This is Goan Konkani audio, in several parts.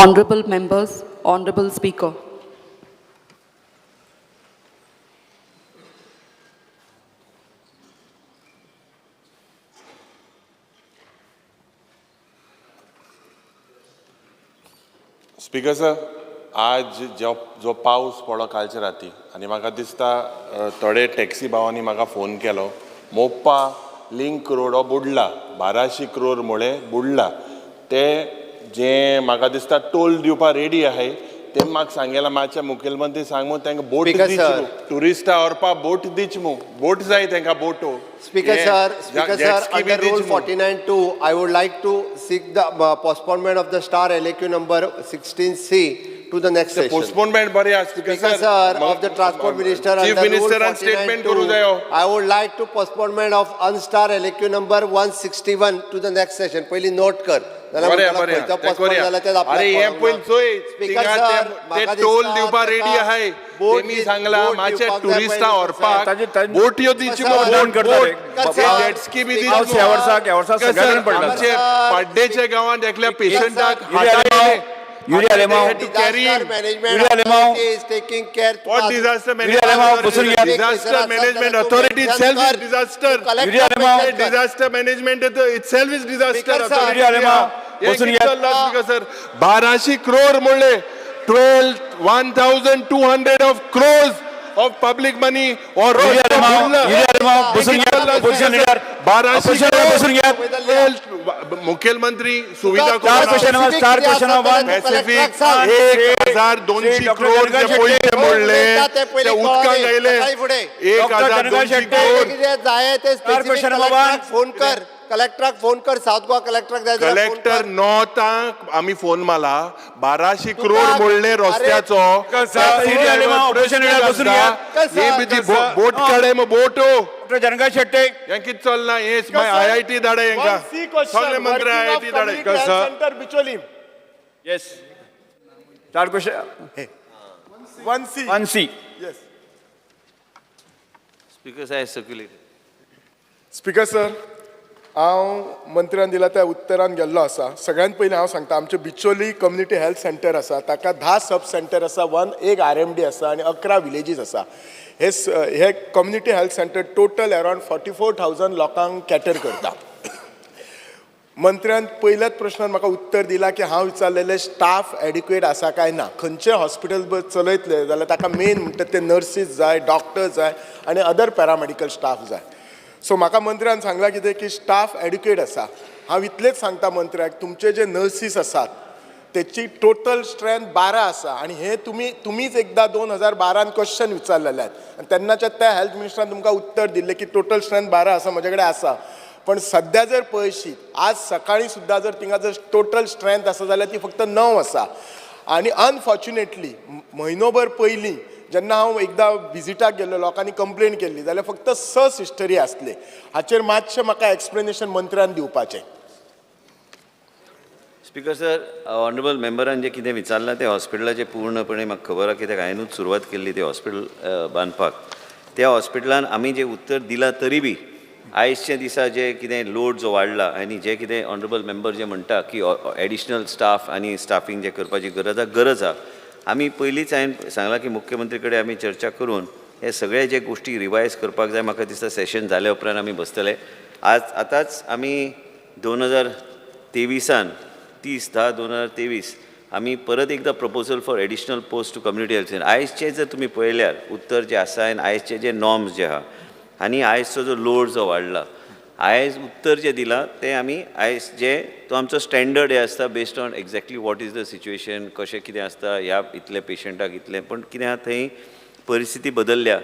Honorable members, Honorable Speaker. Speaker sir, आज जो जो पावस पडलो कालच्या राती आनी म्हाका दिसता थोडे टॅक्सी भावांनी म्हाका फोन केलो, मोप्पा लिंक रोड हो बुडला, 1200 क्रोर मुळे बुडला. ते जे म्हाका दिसता टोल दिवपा रेडी आहाय, ते म्हाका सांगेला मातशें मुखेलमंत्री सांग मू तांकां बोट Speaker दीच sir. मू, टुरिस्टां व्हरपा बोट दीच मू, बोट जाय तांकां बोटो. Speaker हे sir, Speaker jet sir, ski B under दीच Rule मू. 49(2), I would like to seek the postponement of the star LAQ number 16C to the next session. Postponement बरें आसा speaker Speaker sir, of the Transport Minister chief under Rule मिनिस्टरान स्टेटमेंट करूं जायो. 49(2), I would like to postponement of unstar LAQ number 161 to the next session. पहिली नोट कर. नाल्यार बरें म्हणटलो बरें खंयचो तें postpone करूया. जाला तें आपल्याक अरे हें कळोंक पयलीं ना. चोय Speaker थिंगा sir, ते म्हाका टोल दिसता दिवपा ताका रेडी आहाय. बोट तेमी सांगला बोट मातशे दिवपाक जाय टुरिस्टां पयलीं. व्हरपाक ताजे- बोटयो दिवची Sir, बोट करता बोट रे. Sir, jet ski बी Speaker पावस दिवची ह्या वर्साक ह्या वर्साक Speaker सगळ्या sir, कडेन पडला. आमचे पाड्डेच्या गांवांत एकल्या पेशंटाक Yuri Alemao, Yuri Alemao. Carry Disaster management Yuri Alemao. authority is taking care. What disaster Yuri Alemao, management बसून घ्या. Disaster management authority itself is disaster. Yuri Alemao. Disaster management itself is disaster. Speaker sir. Yuri Alemao, बसून घ्या. सर, 1200 क्रोर म्हणले, 12,200 of crores of public money or Yuri Alemao, Yuri Alemao, बसून घ्या. Opposition leader. 1200 Opposition leader, बसून घ्या. मुखेलमंत्री सुविधा चार question number, चार question number one. Pacific 1200 Doctor crore जे जनक पयशे शेट्टी. मोडले ते ते पयलीं उदकांत कळोंक आयले. सकाळी फुडें. एक Doctor हजार जनक दोनशे शेट्टी. क्रोर. कितें जाय ते चार specific question number कलेक्टराक one. Phone कर, कलेक्टराक फोन कर, सावथ गोवा कलेक्टराक जाय जाल्यार फोन कलेक्टर कर. 9तांक आमी फोन माला, 1200 तुका- क्रोर मोडले रस्त्याचो. Yuri Alemao, opposition leader, बसून घ्या. हे बी बोट काडे मग बोटो. डॉक्टर जनक शेट्टी. हें कितें चल्लां हे I I T धाडे हेंकां, सगळे मंत्री I I T Dhade. Center Bicholim. Yes, चार question 1C. 1C. Yes. Speaker sir, I circulated. Speaker sir, हांव मंत्र्यान दिला त्या उत्तरान गेल्लो आसा. सगळ्यांत पयलीं हांव सांगता, आमचें बिचोली कम्युनिटी हेल्थ सेंटर आसा, ताका 10 सब सेंटर आसा, 1 RMD आसा आनी 11 विलेजीस आसा. हे हे community health centre total around 44,000 लोकांक कॅटर करता. मंत्र्यान पयल्याच प्रश्नान म्हाका उत्तर दिलां की हांव विचारलेलें स्टाफ एडिक्वेट आसा काय ना. खंयचें हॉस्पिटल चलयतले जाल्यार ताका मेन म्हणटा ते नर्सीस जाय, डॉक्टर जाय आनी अदर पॅरामेडिकल स्टाफ जाय. सो म्हाका मंत्र्यान सांगलां कितें की स्टाफ एडिक्वेट आसा. हांव इतलेंच सांगता मंत्र्याक, तुमचे जे नर्सीस आसात तेची टोटल स्ट्रेंथ 12 आसा आनी हें तुमीच एकदां 2012 क्वेश्चन विचारलेलें आनी तेन्नाच्या त्या हेल्थ मिनिस्टरान तुमकां उत्तर दिल्लें की टोटल स्ट्रेंथ 12 आसा म्हजे कडेन आसा. पण सद्या जर पळयशीत आज सकाळी सुद्दां जर थिंगा जर टोटल स्ट्रेंथ आसा जाल्यार ती फक्त 9 आसा. आनी अनफॉर्च्युनेटली म्हयनोभर पयलीं जेन्ना हांव एकदां विजिटाक गेल्लो, लोकांनी कंप्लेन केल्ली जाल्यार फक्त 6 सिस्टरी आसले. हाचेर मातशें म्हाका एक्सप्लेनेशन मंत्र्यान दिवपाचें. स्पीकर सर, ऑनरेबल मेंबरान जें कितें विचारलां तें हॉस्पिटलाचें पूर्णपणे म्हाका खबर आसा, कित्याक हांवेंनूच सुरवात केल्ली तें हॉस्पिटल बांदपाक. त्या हॉस्पिटलान आमी जें उत्तर दिलां तरी बी आयजच्या दिसा जे कितें लोड जो वाडला आनी जे कितें ऑनरेबल मेंबर जे म्हणटा की एडिशनल स्टाफ आनी स्टाफींग जें करपाची गरज आसा, गरज आसा. आमी पयलींच हांवें सांगलां की मुख्यमंत्री कडेन आमी चर्चा करून हे सगळे जे गोश्टी रिवायज करपाक जाय. म्हाका दिसता सेशन जाल्या उपरांत आमी बसतले. आज आतांच आमी 2023 30/10/2023 आमी परत एकदां proposal for additional post to community health centre. आयजचें जर तुमी पळयल्यार उत्तर जें आसा आनी आयजचे जे नॉर्म्स जे आहा आनी आयजचो जो लोड जो वाडला, आयज उत्तर जें दिलां तें आमी आयज जे तो आमचो स्टँडर्ड हें आसता based on exactly what is the situation, कशें कितें आसता ह्या इतले पेशंटाक इतलें. पूण कितें आहा थंय परिस्थिती बदलल्या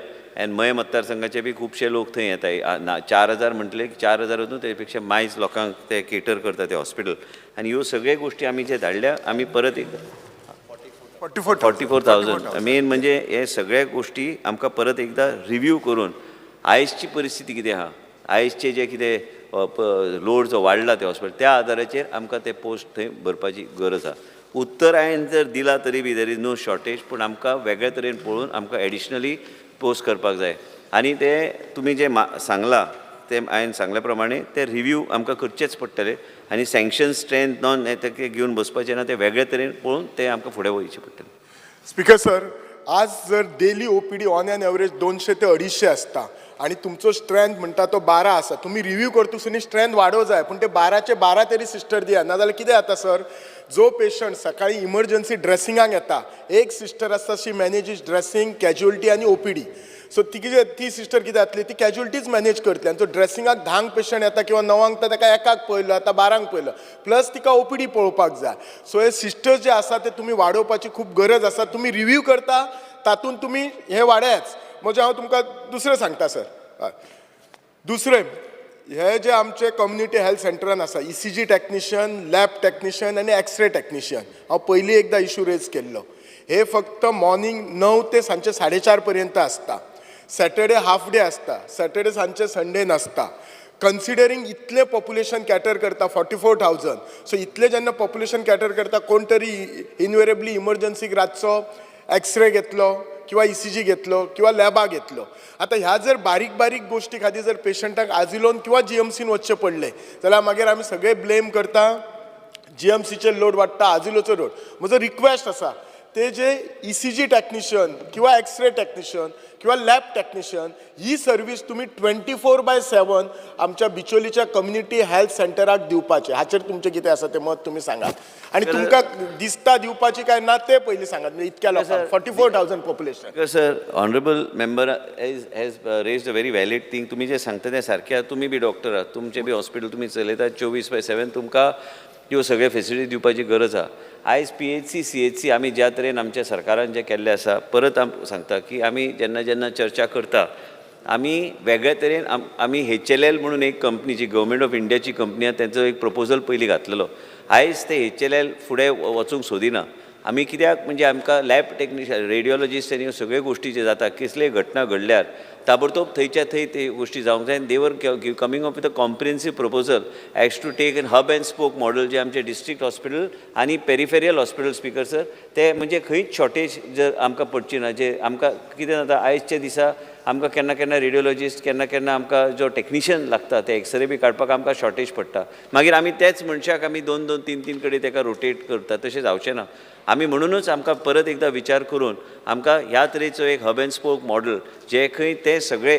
आनी मये मतदारसंघाचे बी खुबशे लोक थंय येता. ना 4000 म्हटले, 4000 न्हू, तेजे पेक्षा मायज लोकांक ते केटर करता ते हॉस्पिटल. आनी ह्यो सगळे गोश्टी आमी जे धाडल्या आमी परत एकदां 44,000 मेन म्हणजे हे सगळे गोश्टी आमकां परत एकदां रिव्यू करून आयजची परिस्थिती कितें आहा, आयजचे जे कितें लोड जो वाडला ते हॉस्पिटल, त्या आदाराचेर आमकां ते पोस्ट थंय भरपाची गरज आहा. उत्तर हांवें जर दिला तरी बी there is no shortage, पूण आमकां वेगळे तरेन पळोवन आमकां एडिशनली पोस्ट करपाक जाय. आनी ते तुमी जे सांगलां ते हांवें सांगल्या प्रमाणे ते रिव्यू आमकां करचेच पडटले आनी सँक्शन स्ट्रेंथ नॉन तें घेवन बसपाचें ना, ते वेगळे तरेन पळोवन ते आमकां फुडें वयचें पडटलें. स्पीकर सर, आज जर daily OPD on an average 200 ते 250 आसता आनी तुमचो स्ट्रेंथ म्हणटा तो 12 आसा, तुमी रिव्यू करतकच स्ट्रेंथ वाडोवं जाय, पूण ते 12चे 12 तरी सिस्टर दिया. नाजाल्यार कितें जाता सर, जो पेशंट सकाळी इमर्जन्सी ड्रेसिंगाक येता, एक सिस्टर आसता, शी मॅनेजीस ड्रेसिंग, कॅज्युअलिटी आनी ओपीडी. सो ती कितें, ती सिस्टर कितें जातली, ती कॅज्युअलिटीज मॅनेज करतली आनी तो ड्रेसिंगाक 10क पेशंट येता किंवा 9क, तर ताका 1क पळयलो, आतां 12क पळयलो, प्लस तिका ओपीडी पळोवपाक जाय. सो हे सिस्टर्स जे आसा ते तुमी वाडोवपाची खूब गरज आसा. तुमी रिव्यू करता तातूंत तुमी हे वाडयाच. म्हणजे हांव तुमकां दुसरें सांगता सर, हय. दुसरें हे जे आमचे कम्युनिटी हेल्थ सेंटरान आसा, ECG technician, lab technician आनी एक्सरे टॅक्निशियन, हांव पयलीं एकदां इशू रेज केल्लो. हे फक्त मॉर्निंग 9 ते सांजचे 4:30 पर्यंत आसता. सॅटर्डे हाफ डे आसता, सॅटर्डे सांजचे, संडे नासता. कन्सिडरींग इतलें पॉप्युलेशन कॅटर करता, 44,000, सो इतलें जेन्ना पॉप्युलेशन कॅटर करता, कोण तरी इनवेरेबली इमर्जन्सीक रातचो एक्सरे घेतलो किंवा ईसीजी घेतलो किंवा लॅबाक घेतलो, आतां ह्या जर बारीक बारीक गोश्टी खातीर जर पेशंटाक आजिलोन किंवा जीएमसीन वचचें पडलें जाल्यार मागीर आमी सगळे ब्लेम करता, जीएमसीचेर लोड वाडटा, आजिलोचो लोड. म्हजो रिक्वेस्ट आसा, ते जे ईसीजी टॅक्निशियन किंवा एक्सरे टॅक्निशियन किंवा लॅब टॅक्निशियन ही सर्वीस तुमी 24/7 आमच्या बिचोलीच्या कम्युनिटी हेल्थ सेंटराक दिवपाचे. हाचेर तुमचें कितें आसा तें मत तुमी सांगात आनी तुमकां दिसता दिवपाची काय ना तें पयलीं सांगात. म्हणजे इतक्या लोकांक, 44,000 population. Because sir, honourable member has raised a very valid thing. तुमी जें सांगता तें सारकें आहा. तुमी बी डॉक्टर आहात, तुमचें बी हॉस्पिटल तुमी चलयतात, 24/7 तुमकां ह्यो सगळ्यो फेसिलिटी दिवपाची गरज आहा. आयज पीएचसी, सीएचसी आमी ज्या तरेन आमच्या सरकारान जें केल्लें आसा, परत आम सांगता की आमी जेन्ना जेन्ना चर्चा करता, आमी वेगळ्या तरेन आमी एचएलएल म्हणून एक कंपनी जी गव्हर्मेंट ऑफ इंडियाची कंपनी आहा, तेंचो एक प्रपोजल पयलीं घातलेलो. आयज ते एचएलएल फुडें वचूंक सोदिना. आमी कित्याक म्हणजे आमकां लॅब टॅक्निशियन, रेडियोलॉजिस्ट आनी ह्यो सगळ्यो गोश्टी ज्यो जाता, कसल्योय घटना घडल्यार ताबडतोब थंयच्या थंय ते गोश्टी जावंक जाय. आनी they were coming up with a comprehensive proposal as to take an hub and spoke model, जे आमचे डिस्ट्रिक्ट हॉस्पिटल आनी पेरिफेरियल हॉस्पिटल, स्पीकर सर, ते म्हणजे खंयच शॉर्टेज जर आमकां पडची ना. जे आमकां कितें जाता, आयजच्या दिसा आमकां केन्ना केन्ना रेडियोलॉजिस्ट, केन्ना केन्ना आमकां जो टॅक्निशियन लागता, ते एक्सरे बी काडपाक आमकां शॉर्टेज पडटा. मागीर आमी तेच मनशाक आमी दोन दोन तीन तीन कडेन ताका रोटेट करता, तशें जावचें ना. आमी म्हणुनूच आमकां परत एकदां विचार करून आमकां ह्या तरेचो एक हब अँड स्पोक मॉडल जे खंय ते सगळे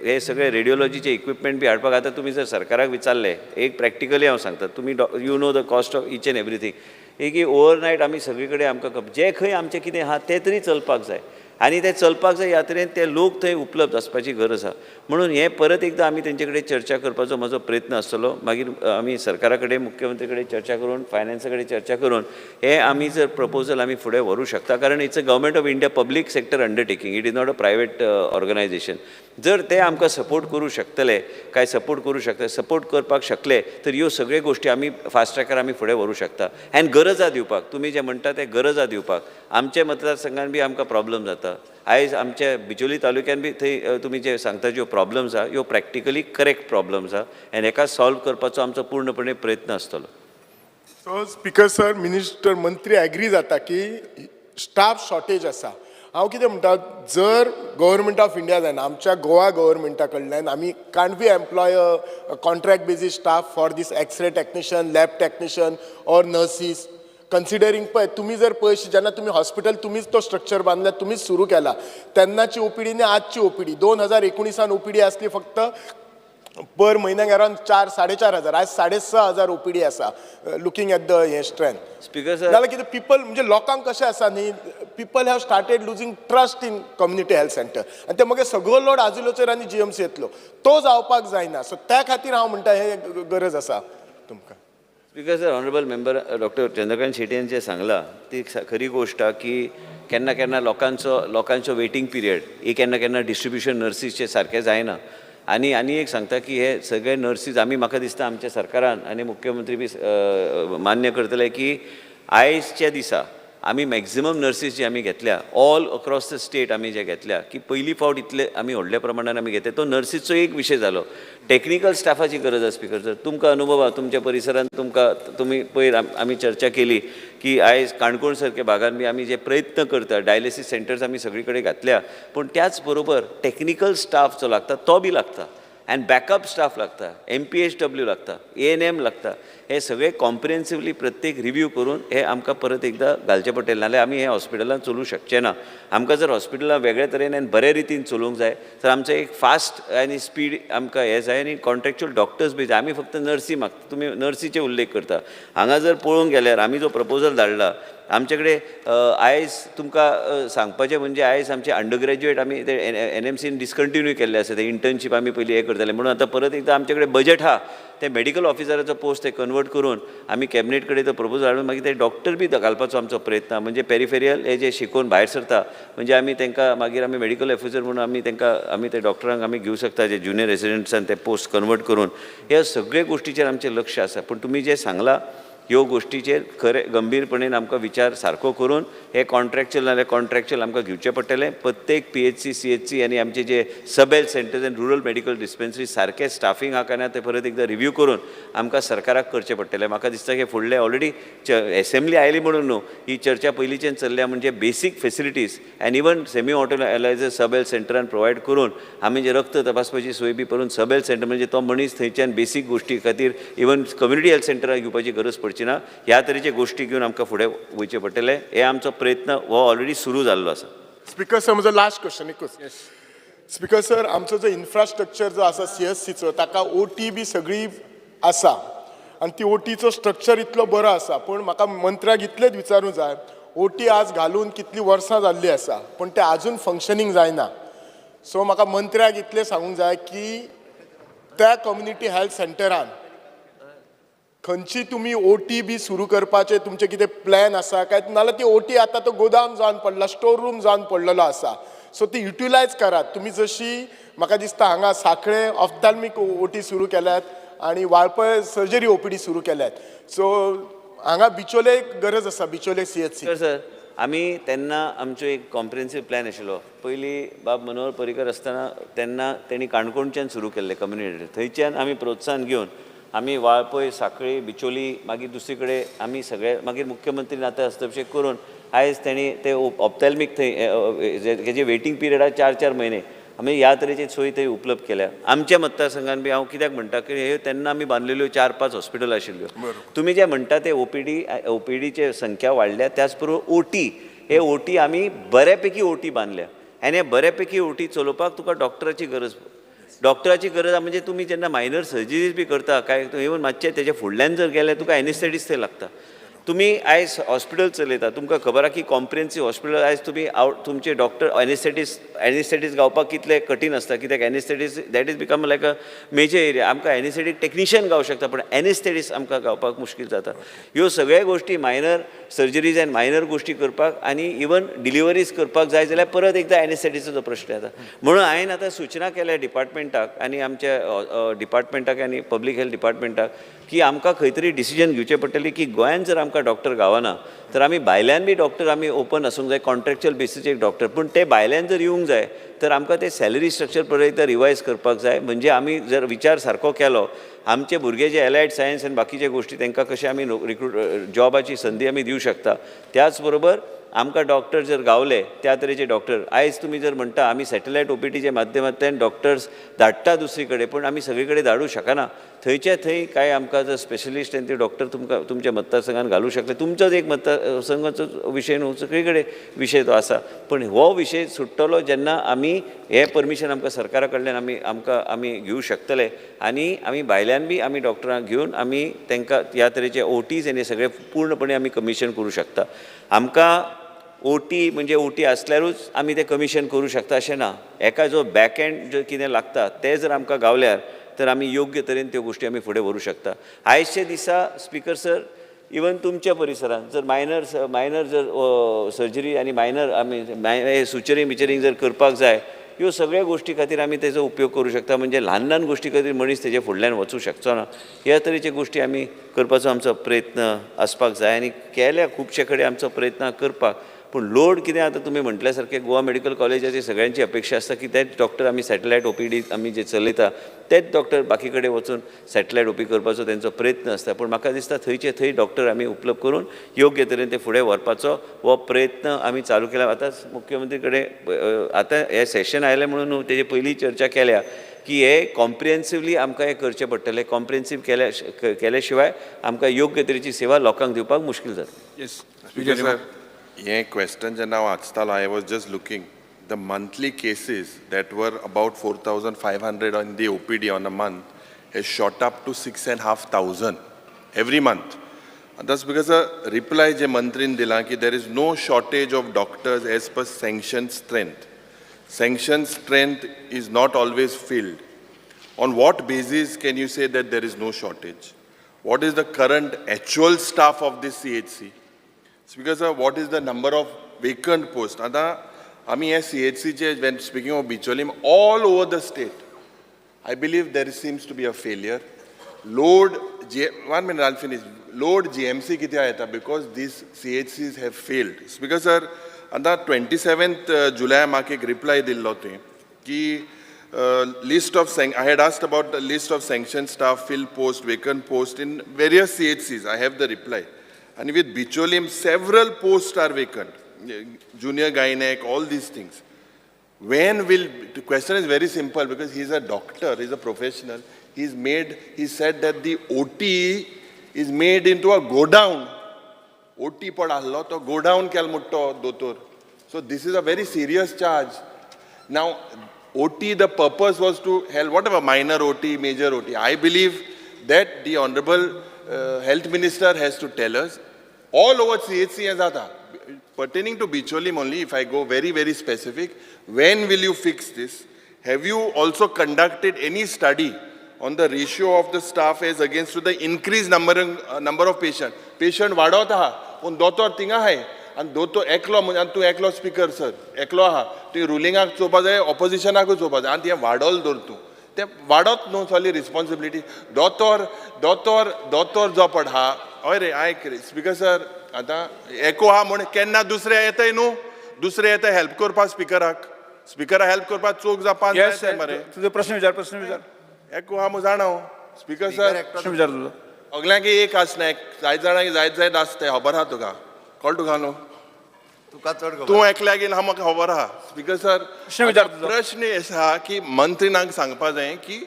हे सगळे रेडियोलॉजीचे इक्विपमेंट बी हाडपाक. आतां तुमी जर सरकाराक विचारलें, एक प्रॅक्टिकली हांव सांगता, तुमी you know the cost of each and everything. एक ओवरनायट आमी सगळे कडेन आमकां जे खंय आमचें कितें आहा तें तरी चलपाक जाय आनी तें चलपाक जाय ह्या तरेन ते लोक थंय उपलब्ध आसपाची गरज आहा. म्हणून हें परत एकदां आमी तेंचे कडेन चर्चा करपाचो म्हजो प्रयत्न आसतलो. मागीर आमी सरकारा कडेन, मुख्यमंत्री कडेन चर्चा करून, फायनान्सा कडेन चर्चा करून हे आमी जर प्रपोजल आमी फुडें व्हरूंक शकता, कारण it's a Government of India public sector undertaking, it is not a private organization. जर ते आमकां सपोर्ट करूं शकतले काय सपोर्ट करूं शकता, सपोर्ट करपाक शकले तर ह्यो सगळ्यो गोश्टी आमी फास्ट ट्रॅकार आमी फुडें व्हरूंक शकता. आनी गरज आहा दिवपाक, तुमी जें म्हणटा तें गरज आहा दिवपाक. आमच्या मतदारसंघान बी आमकां प्रॉब्लम जाता. आयज आमच्या बिचोली तालुक्यान बी थंय तुमी जे सांगता ज्यो प्रॉब्लम्स आहा, ह्यो प्रॅक्टिकली करेक्ट प्रॉब्लम्स आहा आनी हेका सॉल्व करपाचो आमचो पूर्णपणे प्रयत्न आसतलो. सो स्पीकर सर, मिनिस्टर, मंत्री एग्री जाता की स्टाफ शॉर्टेज आसा. हांव कितें म्हणटा, जर गव्हर्मेंट ऑफ इंडिया जायना, आमच्या गोवा गव्हर्मेंटा कडल्यान आमी can't be employ a contract basis staff for these x-ray technician, lab technician or nurses? Considering पळय, तुमी जर पयशे जेन्ना तुमी हॉस्पिटल तुमीच तो स्ट्रक्चर बांदला, तुमीच सुरू केला, तेन्नाची ओपीडी आनी आजची ओपीडी, 2019 ओपीडी आसली फक्त पर म्हयन्याक अरावंड 4-4.5 हजार, आज 6,500 ओपीडी आसा, लुकींग एट the हे स्ट्रेंथ. स्पीकर सर, जाल्यार कितें पिपल म्हणजे लोकांक कशें आसा न्ही, people have started losing trust in community health center आनी ते मागीर सगळो लोड आजिलोचेर आनी जीएमसी येतलो, तो जावपाक जायना. सो त्या खातीर हांव म्हणटा, हे गरज आसा तुमकां. Speaker sir, honourable member doctor Chandrakant शेटयेन जें सांगलां ती खरी गोश्ट आहा की केन्ना केन्ना लोकांचो वेटींग पिरियड ही केन्ना केन्ना डिस्ट्रिब्युशन नर्सीसचें सारकें जायना. आनी आनी एक सांगता की हे सगळे नर्सीस आमी, म्हाका दिसता आमच्या सरकारान आनी मुख्यमंत्री बी मान्य करतले की आयजच्या दिसा आमी मॅक्झिमम नर्सीस जी आमी घेतल्या, ऑल अक्रॉस the state आमी जे घेतल्या की पयली फावट इतले आमी व्हडल्या प्रमाणान आमी घेतले. तो नर्सीचो एक विशय जालो. टॅक्निकल स्टाफाची गरज आसा. स्पीकर सर, तुमकां अनुभव आहा तुमच्या परिसरांत, तुमकां तुमी पयर आमी चर्चा केली की आयज काणकोण सारक्या भागान बी आमी जे प्रयत्न करता, डायलिसीस सेंटर्स आमी सगळी कडेन घातल्या, पूण त्याच बरोबर टॅक्निकल स्टाफ जो लागता तो बी लागता. आनी बॅकअप स्टाफ लागता, एमपीएचडब्ल्यू लागता, एएनएम लागता. हे सगळे कॉम्प्रिहेन्सिवली प्रत्येक रिव्यू करून हे आमकां परत एकदां घालचें पडटलें, नाल्यार आमी हें हॉस्पिटलान चलोवंक शकचे ना. आमकां जर हॉस्पिटलां वेगळे तरेन आनी बरे रितीन चलोवंक जाय तर आमचें एक फास्ट आनी स्पीड आमकां हें जाय आनी कॉन्ट्रॅक्च्युअल डॉक्टर्स बी जाय. आमी फक्त नर्सी मागता, तुमी नर्सीचे उल्लेख करता. हांगा जर पळोवंक गेल्यार आमी जो प्रपोजल धाडला आमचे कडेन आयज तुमकां सांगपाचें म्हणजे आयज आमचे अंडर ग्रॅज्युएट आमी ते एनएमसीन डिसकंटिन्यू केल्ले आसा, ते इंटर्नशीप आमी पयलीं हें करताले, म्हणून आतां परत एकदां आमचे कडेन बजट आहा, ते मेडिकल ऑफिसराचो पोस्ट ते कन्वर्ट करून आमी कॅबिनेट कडेन तो प्रपोजल हाडून मागीर ते डॉक्टर बी घालपाचो आमचो प्रयत्न. म्हणजे पेरिफेरियल हे जे शिकोवन भायर सरता म्हणजे आमी तांकां मागीर आमी मेडिकल ऑफिसर म्हणून आमी तांकां आमी ते डॉक्टरांक आमी घेवं शकता, जे ज्युनियर रेसिडंट्सान ते पोस्ट कन्वर्ट करून. ह्या सगळे गोश्टीचेर आमचें लक्ष आसा. पूण तुमी जें सांगलां ह्यो गोश्टीचेर खरें गंभीरपणेन आमकां विचार सारको करून हे कॉन्ट्रॅक्च्युअल नाल्यार कॉन्ट्रॅक्च्युअल आमकां घेवचें पडटलें. प्रत्येक पीएचसी, सीएचसी आनी आमचे जे सब हेल्थ सेंटर्स आनी रुरल मेडिकल डिस्पेन्सरी सारकें स्टाफींग आहा काय ना तें परत एकदां रिव्यू करून आमकां सरकाराक करचें पडटलें. म्हाका दिसता की फुडलें ऑलरेडी एसेंब्ली आयली म्हणून न्हू, ही चर्चा पयलींच्यान चल्ल्या. म्हणजे basic facilities and even semi auto analyser sub health सेंटरान provide करून आमी जे रक्त तपासपाची सोय बी करून सब हेल्थ सेंटर म्हणजे तो मनीस थंयच्यान बेसीक गोश्टी खातीर इवन कम्युनिटी हेल्थ सेंटराक घेवपाची गरज पडची ना. ह्या तरेचे गोश्टी घेवन आमकां फुडें वयचें पडटलें. हे आमचो प्रयत्न हो ऑलरेडी सुरू जाल्लो आसा. स्पीकर सर, म्हजो लास्ट क्वेश्चन एकूच. स्पीकर सर, आमचो जो इन्फ्रास्ट्रक्चर जो आसा सीएससीचो, ताका ओटी बी सगळी आसा आनी ती ओटीचो स्ट्रक्चर इतलो बरो आसा, पूण म्हाका मंत्र्याक इतलेंच विचारूंक जाय, ओटी आज घालून कितलीं वर्सां जाल्लीं आसा पूण तें आजून फंक्शनींग जायना. सो म्हाका मंत्र्याक इतलें सांगूंक जाय की त्या कम्युनिटी हेल्थ सेंटरान खंयची तुमी ओटी बी सुरू करपाचे तुमचे कितें प्लॅन आसा काय, नाल्यार ती ओटी आतां तो गोदाम जावन पडला, स्टोर रूम जावन पडलेलो आसा, सो ती युटिलायज करात तुमी. जशी म्हाका दिसता हांगा साखळे ऑफ्ताल्मीक ओटी सुरू केल्यात आनी वाळपय सर्जरी ओपीडी सुरू केल्यात, सो हांगा बिचोले गरज आसा, बिचोले सीएचसी. सर सर आमी तेन्ना आमचो एक कॉम्प्रिहेन्सीव प्लॅन आशिल्लो. पयलीं बाब मनोहर पर्रीकर आसतना तेन्ना तेणी काणकोणच्यान सुरू केल्लें कम्युनिटी, थंयच्यान आमी प्रोत्साहन घेवन आमी वाळपय, साखळी, बिचोली, मागीर दुसरी कडेन आमी सगळे, मागीर मुख्यमंत्री आतां हस्तक्षेप करून आयज तेणी ते ऑप्थॅल्मीक थंय तेजे वेटींग पिरियड आहा 4-4 म्हयने, आमी ह्या तरेची सोय थंय उपलब्ध केल्या. आमच्या मतदारसंघान बी हांव कित्याक म्हणटा की ह्यो तेन्ना आमी बांदलेल्यो 4-5 हॉस्पिटल आशिल्ल्यो. तुमी जे म्हणटा ते ओपीडी, ओपीडीचे संख्या वाडल्या, त्याच बरोबर ओटी, हे ओटी आमी बऱ्यापैकी ओटी बांदल्या आनी हे बऱ्यापैकी ओटी चलोवपाक तुका डॉक्टराची गरज, डॉक्टराची गरज म्हणजे तुमी जेन्ना मायनर सर्जरीज बी करता काय इवन मातशें तेजे फुडल्यान जर गेल्यार तुका एनेस्थेटीस थंय लागता. तुमी आयज हॉस्पिटल चलयता, तुमकां खबर आहा की कॉम्प्रिहेन्सीव हॉस्पिटल आयज तुमी आवट तुमचे डॉक्टर एनेस्थेटीस गावपाक कितले कठीण आसता, कित्याक anaesthetist that is become like a major area. आमकां एनेस्थेटीक टॅक्निशियन गावंक शकता पूण एनेस्थेटीस आमकां गावपाक मुश्कील जाता. ह्यो सगळ्यो गोश्टी मायनर सर्जरीज आनी मायनर गोश्टी करपाक आनी इवन डिलिवरीज करपाक जाय जाल्यार परत एकदां एनेस्थेटीसाचो प्रश्न येता. म्हणून हांवें आतां सुचना केल्या डिपार्टमेंटाक आनी आमच्या डिपार्टमेंटाक आनी पब्लीक हेल्थ डिपार्टमेंटाक की आमकां खंय तरी डिसिजन घेवचें पडटलें की गोंयान जर आमकां डॉक्टर गावना तर आमी भायल्यान बी डॉक्टर आमी ओपन आसूंक जाय, कॉन्ट्रॅक्च्युअल बेसीसचेर डॉक्टर, पूण ते भायल्यान जर येवंक जाय तर आमकां ते सॅलरी स्ट्रक्चर परत एकदां रिवायज करपाक जाय. म्हणजे आमी जर विचार सारको केलो आमचे भुरगे जे एलायड सायन्स आनी बाकीचे गोश्टी तांकां कशें आमी रिक्रूट जॉबाची संदी आमी दिवं शकता. त्याच बरोबर आमकां डॉक्टर जर गावले त्या तरेचे डॉक्टर, आयज तुमी जर म्हणटा आमी सॅटेलायट ओपीडीच्या माध्यमांतल्यान डॉक्टर्स धाडटा दुसरी कडेन, पूण आमी सगळे कडेन धाडूं शकना. थंयचे थंय कांय आमकां जर स्पेशलिस्ट आनी ते डॉक्टर तुमकां तुमच्या मतदारसंघान घालूं शकले, तुमचोच एक मतदारसंघाचो विशय न्हू, सगळे कडेन विशय तो आसा. पूण हो विशय सुट्टलो जेन्ना आमी हें परमिशन आमकां सरकारा कडल्यान आमी आमकां आमी घेवं शकतले आनी आमी भायल्यान बी आमी डॉक्टरांक घेवन आमी तांकां ह्या तरेचे ओटीज आनी सगळे पूर्णपणे आमी कमिशन करूं शकता. आमकां ओटी म्हणजे ओटी आसल्यारूच आमी तें कमिशन करूं शकता अशें ना. एका जो बॅक एंड जो कितें लागता तें जर आमकां गावल्यार तर आमी योग्य तरेन त्यो गोश्टी आमी फुडें व्हरूं शकता. आयच्या दिसा स्पीकर सर, इवन तुमच्या परिसरांत जर मायनर जर सर्जरी आनी मायनर आमी सुचरींग बिचरींग जर करपाक जाय, ह्यो सगळ्या गोश्टी खातीर आमी तेजो उपयोग करूं शकता. म्हणजे ल्हान ल्हान गोश्टी खातीर मनीस तेजे फुडल्यान वचूं शकचो ना, ह्या तरेच्यो गोश्टी आमी करपाचो आमचो प्रयत्न आसपाक जाय आनी केल्या खुबशे कडेन आमचो प्रयत्न करपाक. पूण लोड कितें आतां तुमी म्हटल्या सारकें गोवा मेडिकल कॉलेजाची सगळ्यांची अपेक्षा आसता की तेच डॉक्टर आमी सॅटेलायट ओपीडी आमी जे चलयता तेच डॉक्टर बाकी कडेन वचून सॅटेलायट ओपी करपाचो तेंचो प्रयत्न आसता. पूण म्हाका दिसता थंयचे थंय डॉक्टर आमी उपलब्ध करून योग्य तरेन ते फुडें व्हरपाचो हो प्रयत्न आमी चालू केला. आतां मुख्यमंत्री कडेन आतां हें सेशन आयलें म्हणून न्हू, तेजे पयलीं चर्चा केल्या की हे कॉम्प्रिहेन्सिवली आमकां हें करचें पडटलें. कॉम्प्रिहेन्सीव केल्या शिवाय आमकां योग्य तरेची सेवा लोकांक दिवपाक मुश्कील जातली. येस. स्पीकर सर, हें क्वेश्चन जेन्ना हांव वाचतालो, I was just looking the monthly cases that were about 4,500 on the OPD on a month has shot up to 6,500 every month. That's because a reply जे मंत्रीन दिला की there is no shortage of doctors as per sanction strength. Sanction strength is not always filled. On what basis can you say that there is no shortage? What is the current actual staff of this CHC? Speaker sir, what is the number of vacant posts? आतां आमी हे CHC when speaking of Bicholim, all over the state, I believe there seems to be a failure. Load, G, 1 minute, I'll finish. Load GMC कित्याक येता? Because these CHCs have failed. Speaker sir, आतां 27th जुलय म्हाका एक रिप्लाय दिल्लो तुवें की list of I had asked about the list of sanction staff, fill post, vacant post in various CHCs. I have the reply. And with Bicholim, several posts are vacant. Junior gynec, all these things. When will, the question is very simple because he's a doctor, he's a professional. He said that the OT is made into a godown. OT पड आहलो तो गोडाऊन केल म्हणटा तो दोतोर. So this is a very serious charge. Now, OT, the purpose was to help, whatever, minor OT, major OT. I believe that the Honorable Health Minister has to tell us, all over CHC हें जाता. Pertaining to Bicholim only, if I go very, very specific, when will you fix this? Have you also conducted any study on the ratio of the staff as against to the increased number of patient? Patient वाडत आहा, पूण दोतोर थिंगा आहाय आनी दोतोर एकलो म्हणजे आनी तूं एकलो स्पीकर सर, एकलो आहा, तुवें रुलिंगाक चोवपा जाय, ऑपोजिशनाकूय चोवपा जाय आनी तें वाडोल दवर तूं तें वाडत न्हू सगळी रिस्पॉन्सिबिलिटी दोतोर दोतोर दोतोर जो पड आहा. हय रे, आयक रे स्पीकर सर, आतां एको आहा म्हूण केन्ना दुसरे येताय न्हू, दुसरे येता हेल्प करपाक स्पिकराक, स्पिकराक हेल्प करपाक चोग जावं पांच येस. येताय मरे. तुजो प्रश्न विचार, प्रश्न विचार. एको आहा म्हूण जाणा हांव स्पीकर सर. प्रश्न विचार तुजो. सगल्यांक एक आसना, जायत जाणांक जायत जायत आसता, खबर आहा तुका, कळटा तुका न्हू? तुका चड खबर. तूं एकल्याक येयला म्हाका खबर आहा स्पीकर सर. प्रश्न विचार तुजो. प्रश्न आसा की मंत्रीनाक सांगपा जाय की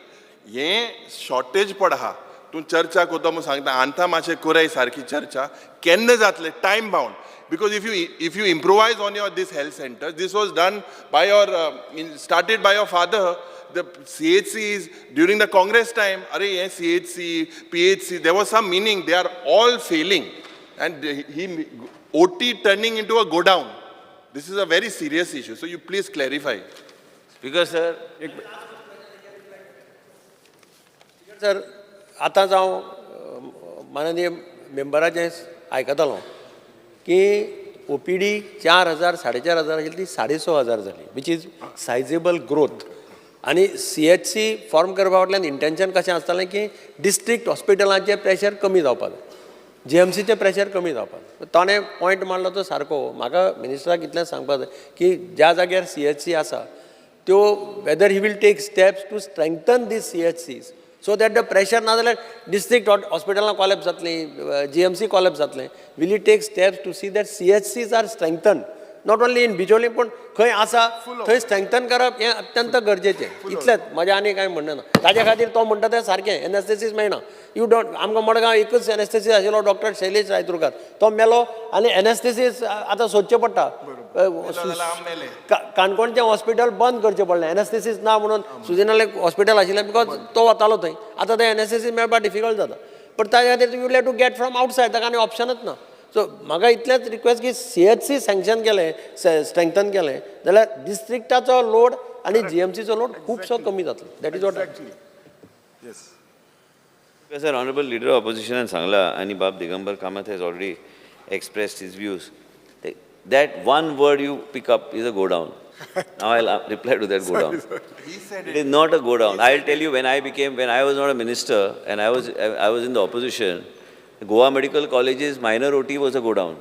हें शॉर्टेज पड आहा, तूं चर्चा करता म्हूण सांगता, आंता मातशें कोराय सारकी चर्चा केन्ना जातले, time bound, because if you improvise on your this health centre, this was done by your started by your father, the CHCs during the Congress time. अरे हे CHC, PHC, there was some meaning. They are all failing. And he, OT turning into a godown. This is a very serious issue. So you please clarify. Speaker sir, sir, आतांच हांव माननीय मेंबराचें आयकतालो की ओपीडी 4,000 4,500 आशिल्ली ती 6,500 जाली, which is sizeable growth. आनी सी एच सी फॉर्म करपा फाटल्यान इंटेंशन कशें आसतालें की डिस्ट्रिक्ट हॉस्पिटलांचें प्रेशर कमी जावपाक जाय, जी एम सीचें प्रेशर कमी जावपाक जाय. ताणें पॉयंट मारलो तो सारको. म्हाका मिनिस्टराक इतलेंच सांगपाक जाय की ज्या जाग्यार सी एच सी आसा त्यो whether he will take steps to strengthen these CHCs so that the pressure, ना जाल्यार डिस्ट्रिक्ट हॉस्पिटलां कॉलेप्स जातलीं, जी एम सी कॉलेप्स जातलें. Will he take steps to see that CHCs are strengthen, not only in Bicholim पूण खंय आसा थंय स्ट्रेंथन करप हें अत्यंत गरजेचें. इतलेंच म्हजें, आनी कांय म्हणणें ना. ताजे खातीर तो म्हणटा तें सारकें, एनेस्थेसीस मेळना. You don't, आमकां मडगांव एकूच एनेस्थेसीस आशिल्लो, डॉक्टर शैलेश रायतुरकार, तो मेलो आनी एनेस्थेसीस आतां सोदचें पडटा. काणकोणचें हॉस्पिटल बंद करचें पडलें एनेस्थेसीस ना म्हणून. सुजिनालें हॉस्पिटल आशिल्लें because तो वतालो थंय. आतां तें एनेस्थेसीस मेळपाक डिफिकल्ट जाता, पण ताज्या खातीर you have to get from outside, ताका आनी ऑप्शनच ना. सो म्हाका इतलेंच रिक्वेस्ट की सी एच सी सँक्शन केलें, स्ट्रेंथन केलें जाल्यार डिस्ट्रिक्टाचो लोड आनी जी एम सीचो लोड खुबसो कमी जातलो. That is what. Yes. Sir, honourable leader of ऑपोजिशनान सांगला आनी बाब Digambar Kamat has already expressed his views. That one word you pick up is a godown. Now I'll reply to that godown. He said It is not a godown. I'll tell you, when I was not a minister and I was in the opposition, Goa Medical College's minor OT was a godown.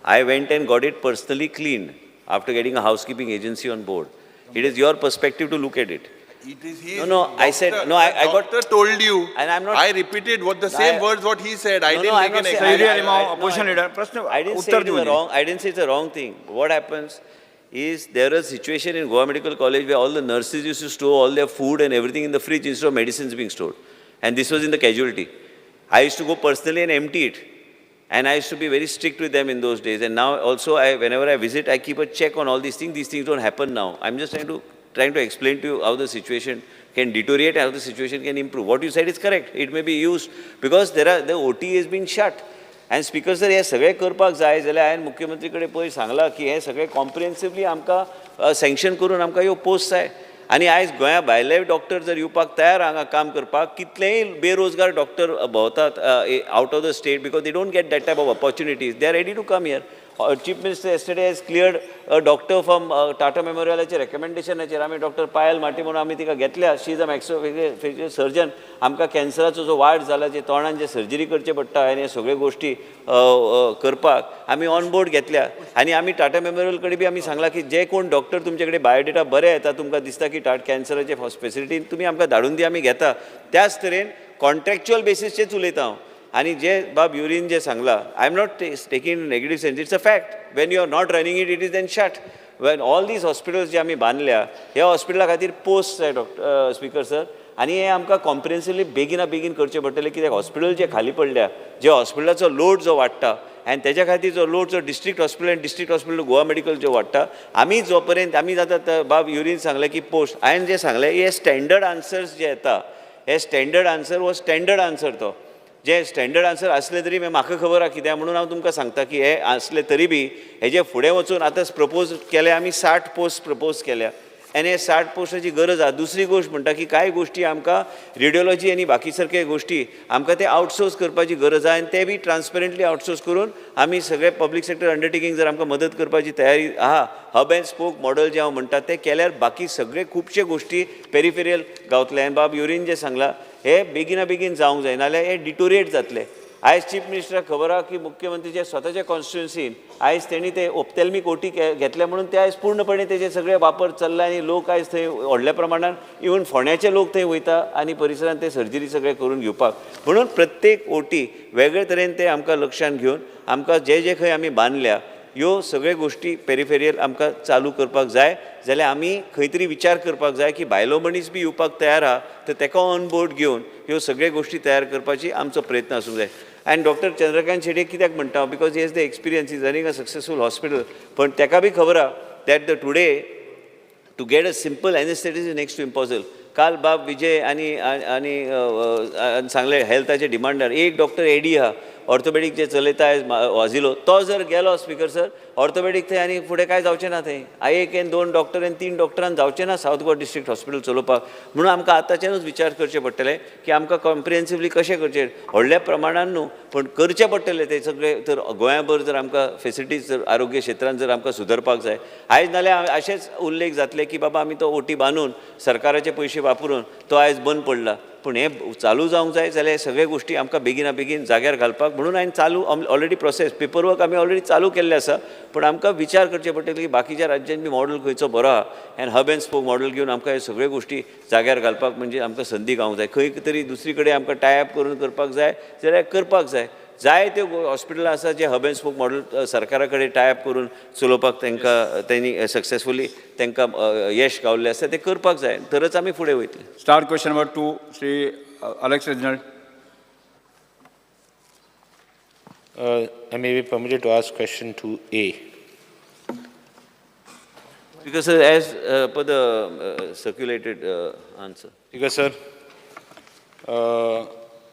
I went and got it personally cleaned after getting a housekeeping agency on board. It is your perspective to look at it. It is his No, I said- doctor- no, I got- Doctor told you. And I'm not- I repeated what the same words what he said. I No, didn't no, I'm make an not saying- Sayuri I- Alemao, no, opposition leader, प्रश्न I didn't say उत्तर it is दिवं a wrong. I didn't say it's a wrong thing. What happens is there a situation in Goa Medical College where all the nurses used to store all their food and everything in the fridge instead of medicines being stored. And this was in the casualty. I used to go personally and empty it. And I used to be very strict with them in those days. And now also, whenever I visit, I keep a check on all these things. These things don't happen now. I'm just trying to explain to you how the situation can deteriorate, how the situation can improve. What you said is correct. It may be used because the OT has been shut. And Speaker sir, हे सगळें करपाक जाय जाल्यार हांवें मुख्यमंत्री कडेन पयर सांगलां की हें सगळें कॉम्प्रिहेन्सिवली आमकां सँक्शन करून आमकां ह्यो पोस्ट जाय. आनी आयज गोंया भायले डॉक्टर जर येवपाक तयार हांगा काम करपाक, कितलेय बेरोजगार डॉक्टर भोंवतात out of the state because they don't get that type of opportunities. They are ready to come here. Chief Minister yesterday has cleared a doctor from Tata मेमोरियलाचे रेकमेंडेशनाचेर आमी डॉक्टर पायल माटी म्हणून आमी तिका घेतल्या. She is a maxillofacial surgeon. आमकां कॅन्सराचो जो वाड जाला, जे तोंडान जे सर्जरी करचे पडटा आनी हे सगळ्यो गोश्टी करपाक आमी ऑन बोर्ड घेतल्या. आनी आमी टाटा मेमोरियल कडेन बी आमी सांगलां की जे कोण डॉक्टर तुमचे कडेन बायोडेटा बरे येता, तुमकां दिसता की टाटा कॅन्सराचे फेसिलिटी तुमी आमकां धाडून दी, आमी घेता. त्याच तरेन कॉन्ट्रॅक्च्युअल बेसीसचेच उलयता हांव. आनी जे बाब युरीन जे सांगला, I am not taking negative sense, it's a fact. When you are not running it, it is then shut. When all these hospitals जे आमी बांदल्या, ह्या हॉस्पिटला खातीर पोस्ट जाय डॉक्टर स्पीकर सर. आनी हे आमकां कॉम्प्रिहेन्सिवली बेगिना बेगीन करचें पडटलें, कित्याक हॉस्पिटल जे खाली पडल्या, जे हॉस्पिटलाचो लोड जो वाडटा आनी तेज्या खातीर जो लोड जो डिस्ट्रिक्ट हॉस्पिटल आनी डिस्ट्रिक्ट हॉस्पिटल गोवा मेडिकल जो वाडटा, आमी जो पर्यंत आमी जाता. बाब युरीन सांगलें की पोस्ट, हांवें जें सांगलें, हे स्टँडर्ड आन्सर्स जे येता, हे स्टँडर्ड आन्सर हो स्टँडर्ड आन्सर तो जे स्टँडर्ड आन्सर आसले तरी म्हाका खबर आहा कित्याक म्हणून हांव तुमकां सांगता की हे आसले तरी बी हेजे फुडें वचून आतां प्रपोज केले आमी, 60 पोस्ट प्रपोज केल्या आनी हे 60 पोस्टाची गरज आहा. दुसरी गोश्ट म्हणटा की कांय गोश्टी आमकां रेडियोलॉजी आनी बाकी सारके गोश्टी आमकां ते आउटसोर्स करपाची गरज आहा आनी ते बी ट्रान्सपरंटली आउटसोर्स करून आमी सगळे पब्लीक सेक्टर अंडरटेकींग जर आमकां मदत करपाची तयारी आहा, हब अँड स्पोक मॉडल जें हांव म्हणटा तें केल्यार बाकी सगळे खुबशे गोश्टी पेरिफेरियल गावतले. आनी बाब युरीन जें सांगलां हे बेगिना बेगीन जावंक जाय, नाल्यार हे डिटोरिएट जातले. आयज चीफ मिनिस्टराक खबर आहा की मुख्यमंत्रीच्या स्वताच्या कॉन्स्टिट्युन्सीन आयज तेणी ते ओप्तेल्मीक ओटी घेतले म्हणून ते आयज पूर्णपणे तेजे सगळे वापर चल्ला आनी लोक आयज थंय व्हडल्या प्रमाणान, इवन फोंड्याचे लोक थंय वयता आनी परिसरांत ते सर्जरी सगळे करून घेवपाक. म्हणून प्रत्येक ओटी वेगळे तरेन ते आमकां लक्षांत घेवन आमकां जे जे खंय आमी बांदल्या ह्यो सगळ्यो गोश्टी पेरिफेरियल आमकां चालू करपाक जाय. जाल्यार आमी खंय तरी विचार करपाक जाय की बायलो मनीस बी येवपाक तयार आहा तर तेका ऑन बोर्ड घेवन ह्यो सगळ्यो गोश्टी तयार करपाची आमचो प्रयत्न आसूंक जाय. आनी डॉक्टर चंद्रकांत शेट्ये कित्याक म्हणटा, because he has the experience, is running a successful hospital. पण तेका बी खबर आहा that the today to get a simple anaesthetist is next to impossible. काल बाब विजय आनी आनी सांगलें हेल्थाचे डिमांडार एक डॉक्टर एडी आहा ऑर्थोपेडीक जे चलयता आयज वाजिलो, तो जर गेलो स्पीकर सर, ऑर्थोपेडीक थंय आनी फुडें कांय जावचें ना. थंय एक आनी दोन डॉक्टर आनी तीन डॉक्टरान जावचें ना सावथ गोवा डिस्ट्रिक्ट हॉस्पिटल चलोवपाक. म्हणून आमकां आतांच्यानूच विचार करचे पडटले की आमकां कॉम्प्रिहेन्सिवली कशें करचें, व्हडल्या प्रमाणान न्हू पूण करचें पडटलें तें सगळें. तर गोंयाभर जर आमकां फेसिलिटीज जर आरोग्य क्षेत्रांत जर आमकां सुदरपाक जाय आयज, नाल्यार अशेंच उल्लेख जातले की बाबा आमी तो ओटी बांदून सरकाराचे पयशे वापरून तो आयज बंद पडला. पूण हें चालू जावंक जाय जाल्यार सगळे गोश्टी आमकां बेगिना बेगीन जाग्यार घालपाक म्हणून हांवें चालू ऑलरेडी प्रोसेस पेपरवर्क आमी ऑलरेडी चालू केल्लें आसा. पूण आमकां विचार करचे पडटले की बाकीच्या राज्यांनी बी मॉडल खंयचो बरो आहा आनी हब अँड स्पोक मॉडल घेवन आमकां ह्यो सगळ्यो गोश्टी जाग्यार घालपाक म्हणजे आमकां संदी गावंक जाय. खंय तरी दुसरी कडेन आमकां टाय अप करून करपाक जाय जाल्यार करपाक जाय. जायत्यो हॉस्पिटलां आसा जे हब अँड स्पोक मॉडल सरकारा कडेन टाय अप करून चलोवपाक तांकां तेणी सक्सेसफुली तांकां यश गावल्लें आसा, तें करपाक जाय तरच आमी फुडें वयतले. Star question number 2, Shri Alex Reginald. I may be permitted to ask question 2A. Because sir, as per the circulated answer. Because sir,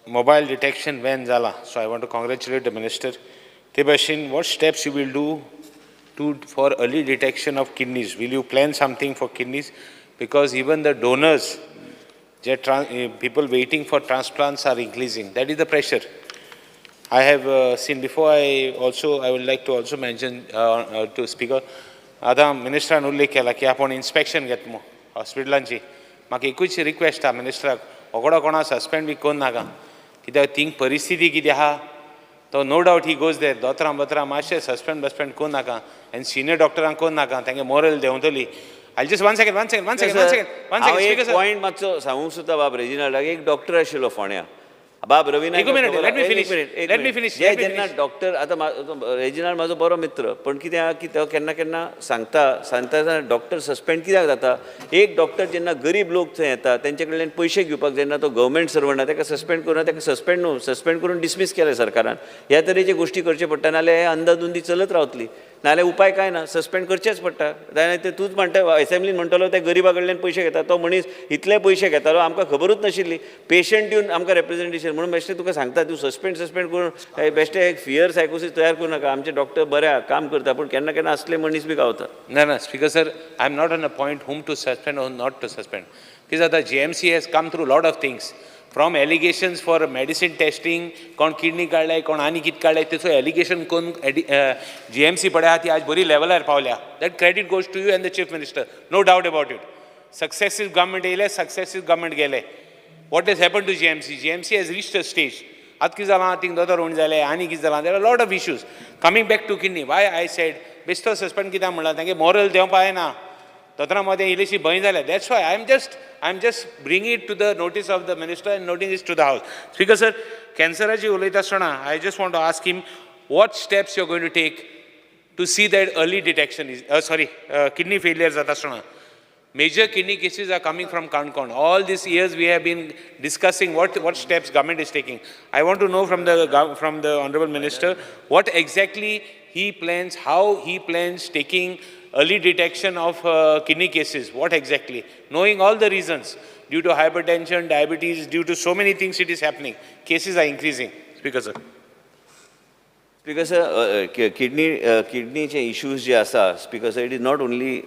mobile detection van जाला, so I want to congratulate the minister. ते भाशेन what steps you will do to for early detection of kidneys? Will you plan something for kidneys? Because even the donors, people waiting for transplants are increasing. That is the pressure. I have seen before. I would like to also mention to speaker. आतां मिनिस्टरान उल्लेख केला की आपूण इन्स्पेक्शन घेता म्हूण हॉस्पिटलांची. म्हाका एकूच रिक्वेस्ट आहा मिनिस्टराक, रोकडो कोणा सस्पेंड बी करूं नाका, कित्याक थिंग परिस्थिती कितें आहा तो no doubt he goes there. दोतरां बोतरां मातशें सस्पेंड बस्पेंड करूं नाका आनी सिनियर डॉक्टरांक करूं नाका, तांगे moral देंवतली. I just one second, one second, one second, one second, one हांव सेकंड. एक पॉयंट मातसो सांगूंक सोदता बाब रेजिनाल्डाक. एक डॉक्टर आशिल्लो फोंड्या, बाब रवी नायक एक minute, let me finish. Let me finish, जे let me जेन्ना finish. Doctor आतां रेजिनाल्ड म्हाजो बरो मित्र, पण कितें आहा की तो केन्ना केन्ना सांगता सांगता आसतना डॉक्टर सस्पेंड कित्याक जाता. एक डॉक्टर जेन्ना गरीब लोक थंय येता तेंचे कडल्यान पयशे घेवपाक जेन्ना तो गव्हर्मेंट सर्वंट आहा तेका सस्पेंड करून, तेका सस्पेंड न्हू, सस्पेंड करून डिसमीस केलें सरकारान. ह्या तरेचे गोश्टी करचे पडटा, नाल्यार हे अंदाधुंदी चलत रावतली. नाल्यार उपाय कांय ना, सस्पेंड करचेंच पडटा. जाल्यार ते तूंच म्हणटा एसेंब्लीन म्हणटलो ते गरिबा कडल्यान पयशे घेता, तो मनीस इतले पयशे घेतालो आमकां खबरूच नाशिल्ली. पेशंट दिवन आमकां रेप्रेजेंटेशन म्हणून बेश्टें तुका सांगता, तूं सस्पेंड सस्पेंड करून बेश्टें एक फियर सायकोसीस तयार करूं नाका. आमचे डॉक्टर बरे आहा, काम करता, पूण केन्ना केन्ना असले मनीस बी गावता. ना ना speaker sir, I am not on a point whom to suspend or not to suspend. कितें जाता, GMC has come through lot of things, from allegations for medicine testing, कोण किडनी काडले, कोण आनी कितें काडले, तेचो एलिगेशन करून जीएमसी पळय आहा ती आज बरी लेवलार पावल्या. That credit goes to you and the chief minister, no doubt about it. Successive government येयले, सक्सेसीव गव्हर्मेंट गेले. What has happen to GMC? GMC has reached a stage. आतां कितें जालां, थिंग दोतोर उण जाले आनी कितें जालां, there are lot of issues. Coming back to kidney, why I said बेश्टो सस्पेंड कित्याक म्हणलां, तांगे मोरल देंवपा येना. दोतोरां मदें इल्लीशी भंय जाल्या. That's why I am just bring it to the notice of the minister and notice to the house. Speaker sir, कॅन्सराची उलयता आसतना I just want to ask him what steps you are going to take to see that early detection is, sorry, kidney failure जाता आसतना. Major kidney cases are coming from Canacona. All these years we have been discussing what steps government is taking. I want to know from the honorable minister what exactly he plans, how he plans taking early detection of kidney cases, what exactly, knowing all the reasons, due to hypertension, diabetes, due to so many things it is happening. Cases are increasing. Speaker sir. Speaker sir, kidney किडनीचे issues जे आसा speaker sir, it is not only,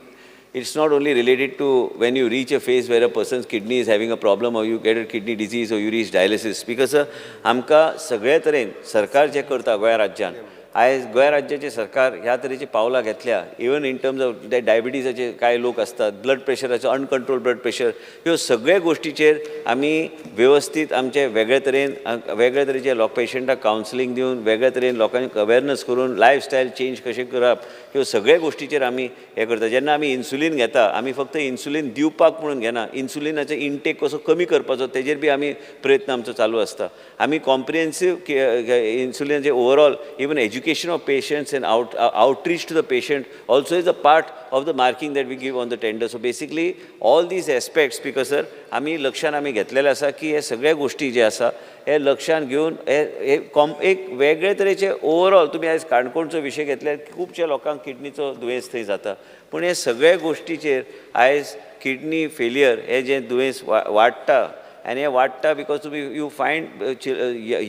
it's not only related to when you reach a phase where a person's kidney is having a problem or you get a kidney disease or you reach dialysis. Because आमकां सगळे तरेन सरकार जें करता गोंया राज्यान, आयज गोंया राज्याचें सरकार ह्या तरेची पावलां घेतल्या. इवन इन टर्म्स ऑफ ते डायबिटीजाचे कांय लोक आसतात, ब्लड प्रेशराचो, अनकंट्रोल ब्लड प्रेशर, ह्यो सगळ्या गोश्टीचेर आमी वेवस्थीत आमचे वेगळे तरेन वेगळे तरेचे लोक पेशंटाक कावन्सिलींग दिवन वेगळे तरेन लोकांक अवेरनस करून लायफस्टायल चेंज कशें करप, ह्यो सगळ्या गोश्टीचेर आमी हें करता. जेन्ना आमी इन्सुलीन घेता, आमी फक्त इन्सुलीन दिवपाक म्हणून घेना, इन्सुलिनाचो इंटेक कसो कमी करपाचो तेजेर बी आमी प्रयत्न आमचो चालू आसता. आमी कॉम्प्रिहेन्सीव इन्सुलिनाचे overall even education of patients and outreach to the patient also is a part of the marking that we give on the tender. So basically all these aspects, speaker sir, आमी लक्षान आमी घेतलेले आसा की हे सगळ्या गोश्टी जे आसा हे लक्षान घेवन हे एक वेगळे तरेचे ओवरऑल. तुमी आयज काणकोणचो विशय घेतल्यार खुबश्या लोकांक किडनीचो दुयेंस थंय जाता, पूण हे सगळ्या गोश्टीचेर आयज किडनी फेलियर हे जें दुयेंस वाडटा, आनी हें वाडटा because तुमी you find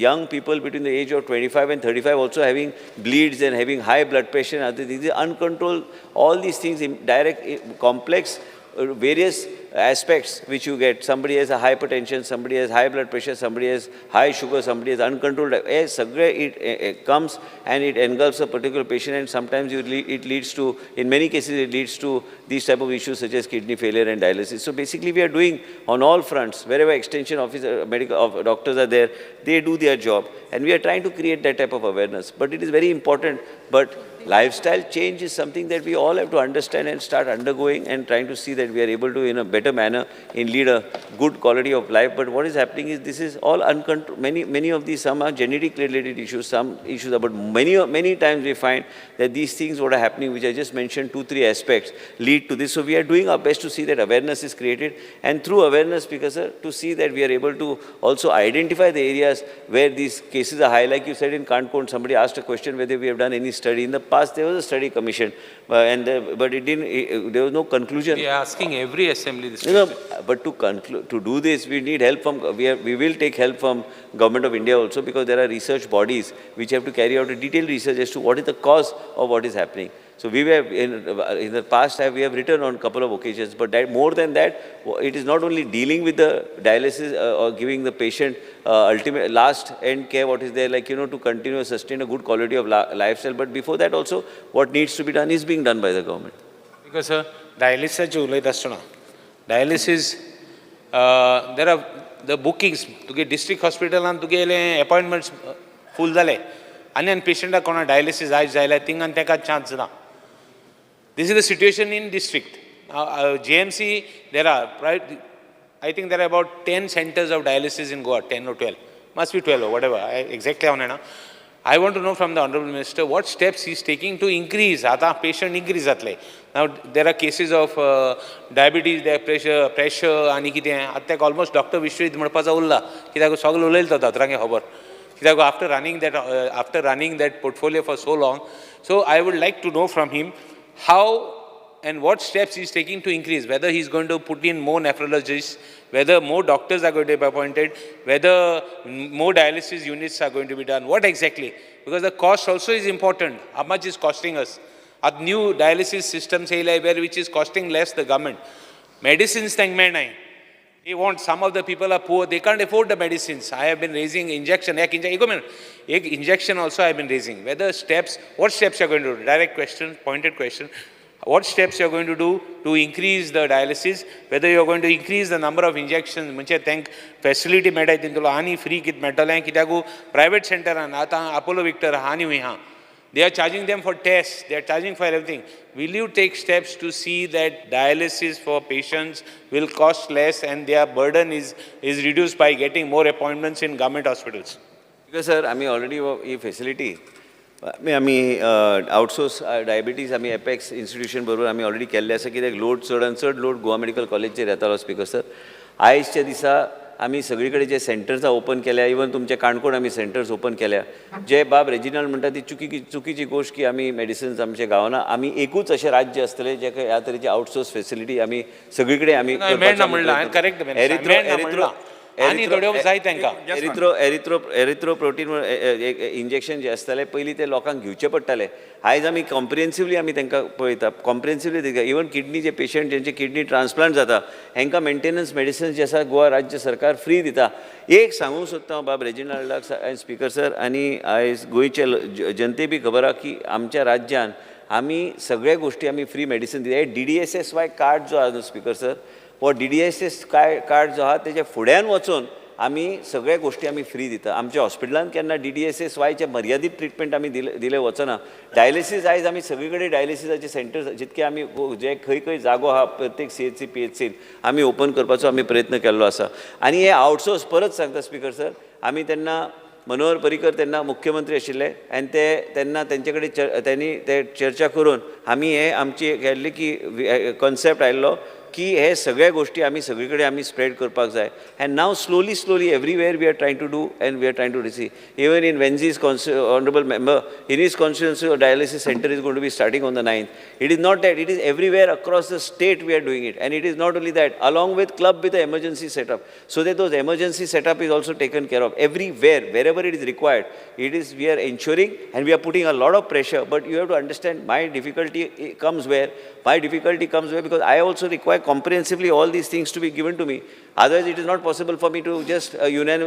young people between the age of 25 and 35 also having bleeds and having high blood pressure and other things, uncontrolled, all these things in direct complex various aspects which you get. Somebody has a hypertension, somebody has high blood pressure, somebody has high sugar, somebody has uncontrolled. सगळे it comes and it engulfs a particular patient, and sometimes it leads to, in many cases it leads to these type of issues such as kidney failure and dialysis. So basically we are doing on all fronts, wherever extension officer, medical of doctors are there, they do their job, and we are trying to create that type of awareness. But it is very important. But lifestyle change is something that we all have to understand and start undergoing and trying to see that we are able to in a better manner in lead a good quality of life. But what is happening is this is all uncontrolled. Many, many of these, some are genetic related issues, some issues, but many, many times we find that these things what are happening, which I just mentioned, 2-3 aspects lead to this. So we are doing our best to see that awareness is created, and through awareness, because sir, to see that we are able to also identify the areas where these cases are high. Like you said in Canacona, somebody asked a question whether we have done any study. In the past, there was a study commission, but it didn't. There was no conclusion. We are asking every assembly this You know, question. but to conclude, to do this, we need help from, we will take help from Government of India also, because there are research bodies which have to carry out a detailed research as to what is the cause of what is happening. So we have, in the past, we have written on a couple of occasions, but that, more than that, it is not only dealing with the dialysis or giving the patient ultimate last end care, what is there, like, you know, to continue sustain a good quality of lifestyle. But before that also, what needs to be done is being done by the government. Because sir, dialysis उलयता आसतना, dialysis, there are the bookings, तुगे डिस्ट्रिक्ट हॉस्पिटलान तुगेले अपॉयंटमेंट्स फूल जाले, आनी आनी पेशंटाक कोणा डायलिसीस आयज जाय जाल्यार थिंगान तेका चान्स ना. This is the situation in district. GMC, there are, right, I think there are about 10 centers of dialysis in Goa, 10 or 12. Must be 12 or whatever, exactly हांव जाणा. I want to know from the honourable minister what steps he is taking to increase. आतां पेशंट इनक्रीज जातले. Now there are cases of diabetes, there pressure आनी कितें. आतां ताका ऑलमोस्ट डॉक्टर विश्वजीत म्हणपाचो उरला, कित्याक सगळें उलयलो तो दोतोरांगे खबर, कित्याक after running that portfolio for so long. So I would like to know from him how and what steps he is taking to increase, whether he is going to put in more nephrologists, whether more doctors are going to be appointed, whether more dialysis units are going to be done, what exactly? Because the cost also is important. How much is costing us? A new dialysis system say where which is costing less the government. Medicines thank man. They want, some of the people are poor, they can't afford the medicines. I have been raising injection, ek injection also I have been raising. Whether steps, what steps you are going to do? Direct question, pointed question. What steps you are going to do to increase the dialysis, whether you are going to increase the number of injections, म्हणजे thank facility मेळटाय तितूंतलो आनी फ्री कितें मेळटलें, कित्याक प्रायवेट सेंटरान आतां अपोलो विक्टर आहा आनी खंय आहा, they are charging them for test, they are charging for everything. Will you take steps to see that dialysis for patients will cost less and their burden is reduced by getting more appointments in government hospitals? Sir, आमी ऑलरेडी ही फेसिलिटी आमी आउटसोर्स डायबिटीज आमी एपेक्स इन्स्टिट्यूशन बरोबर आमी ऑलरेडी केल्ले आसा, कित्याक लोड चड आनी चड लोड गोवा मेडिकल कॉलेजीचेर येतालो. स्पीकर सर, आयजच्या दिसा आमी सगळी कडेन जे सेंटर्स ओपन केल्या, इवन तुमचे काणकोण आमी सेंटर्स ओपन केल्या. जे बाब रेजिनल म्हणटा ती चुकीची गोश्ट की आमी मेडिसिन्स आमच्या गांवांना, आमी एकूच अशें राज्य आसतलें जे ह्या तरेची आउटसोर्स फेसिलिटी आमी सगळी कडेन आमी एरिथ्रो प्रोटीन इंजेक्शन जे आसताले पयलीं ते लोकांक घेवचे पडटाले. आयज आमी कॉम्प्रिहेन्सिवली आमी तांकां पळयता, कॉम्प्रिहेन्सिवली इवन किडनी जे पेशंट जेंचे किडनी ट्रान्सप्लांट जाता हांकां मेंटेनन्स मेडिसिन्स जे आसा गोवा राज्य सरकार फ्री दिता. एक सांगूंक सोदता हांव बाब रेजिनाल्डाक आनी स्पीकर सर आनी आयज गोंयचे जनते बी खबर आहा की आमच्या राज्यान आमी सगळ्या गोश्टी आमी फ्री मेडिसिन दिता. DDSSY card जो आहा न्हू स्पीकर सर, हो DDSS card जो आहा तेच्या फुड्यान वचून आमी सगळ्या गोश्टी आमी फ्री दिता. आमच्या हॉस्पिटलान केन्ना DDSSYचे मर्यादीत ट्रिटमेंट आमी दिले वचना. डायलिसीस आयज आमी सगळी कडेन डायलिसिसाचे सेंटर्स जितके आमी जे खंय खंय जागो आहा प्रत्येक CHC PHC आमी ओपन करपाचो आमी प्रयत्न केल्लो आसा. आनी हे आउटसोर्स परत सांगता स्पीकर सर, आमी तेन्ना मनोहर पर्रीकर तेन्ना मुख्यमंत्री आशिल्ले आनी ते तेन्ना तेंचे कडेन तेणी ते चर्चा करून आमी हे आमची केल्ली की कॉन्सेप्ट आयिल्लो की हे सगळ्या गोष्टी आमी सगळी कडेन आमी स्प्रेड करपाक जाय. And now slowly slowly everywhere we are trying to do and we are trying to receive. Even in Venzy's honourable member in his constituency dialysis centre is going to be starting on the 9th. It is not that, it is everywhere across the state we are doing it. And it is not only that, along with club with the emergency setup, so that those emergency setup is also taken care of everywhere, wherever it is required. It is, we are ensuring and we are putting a lot of pressure. But you have to understand, my difficulty comes where? My difficulty comes where because I also require comprehensively all these things to be given to me. Otherwise, it is not possible for me to just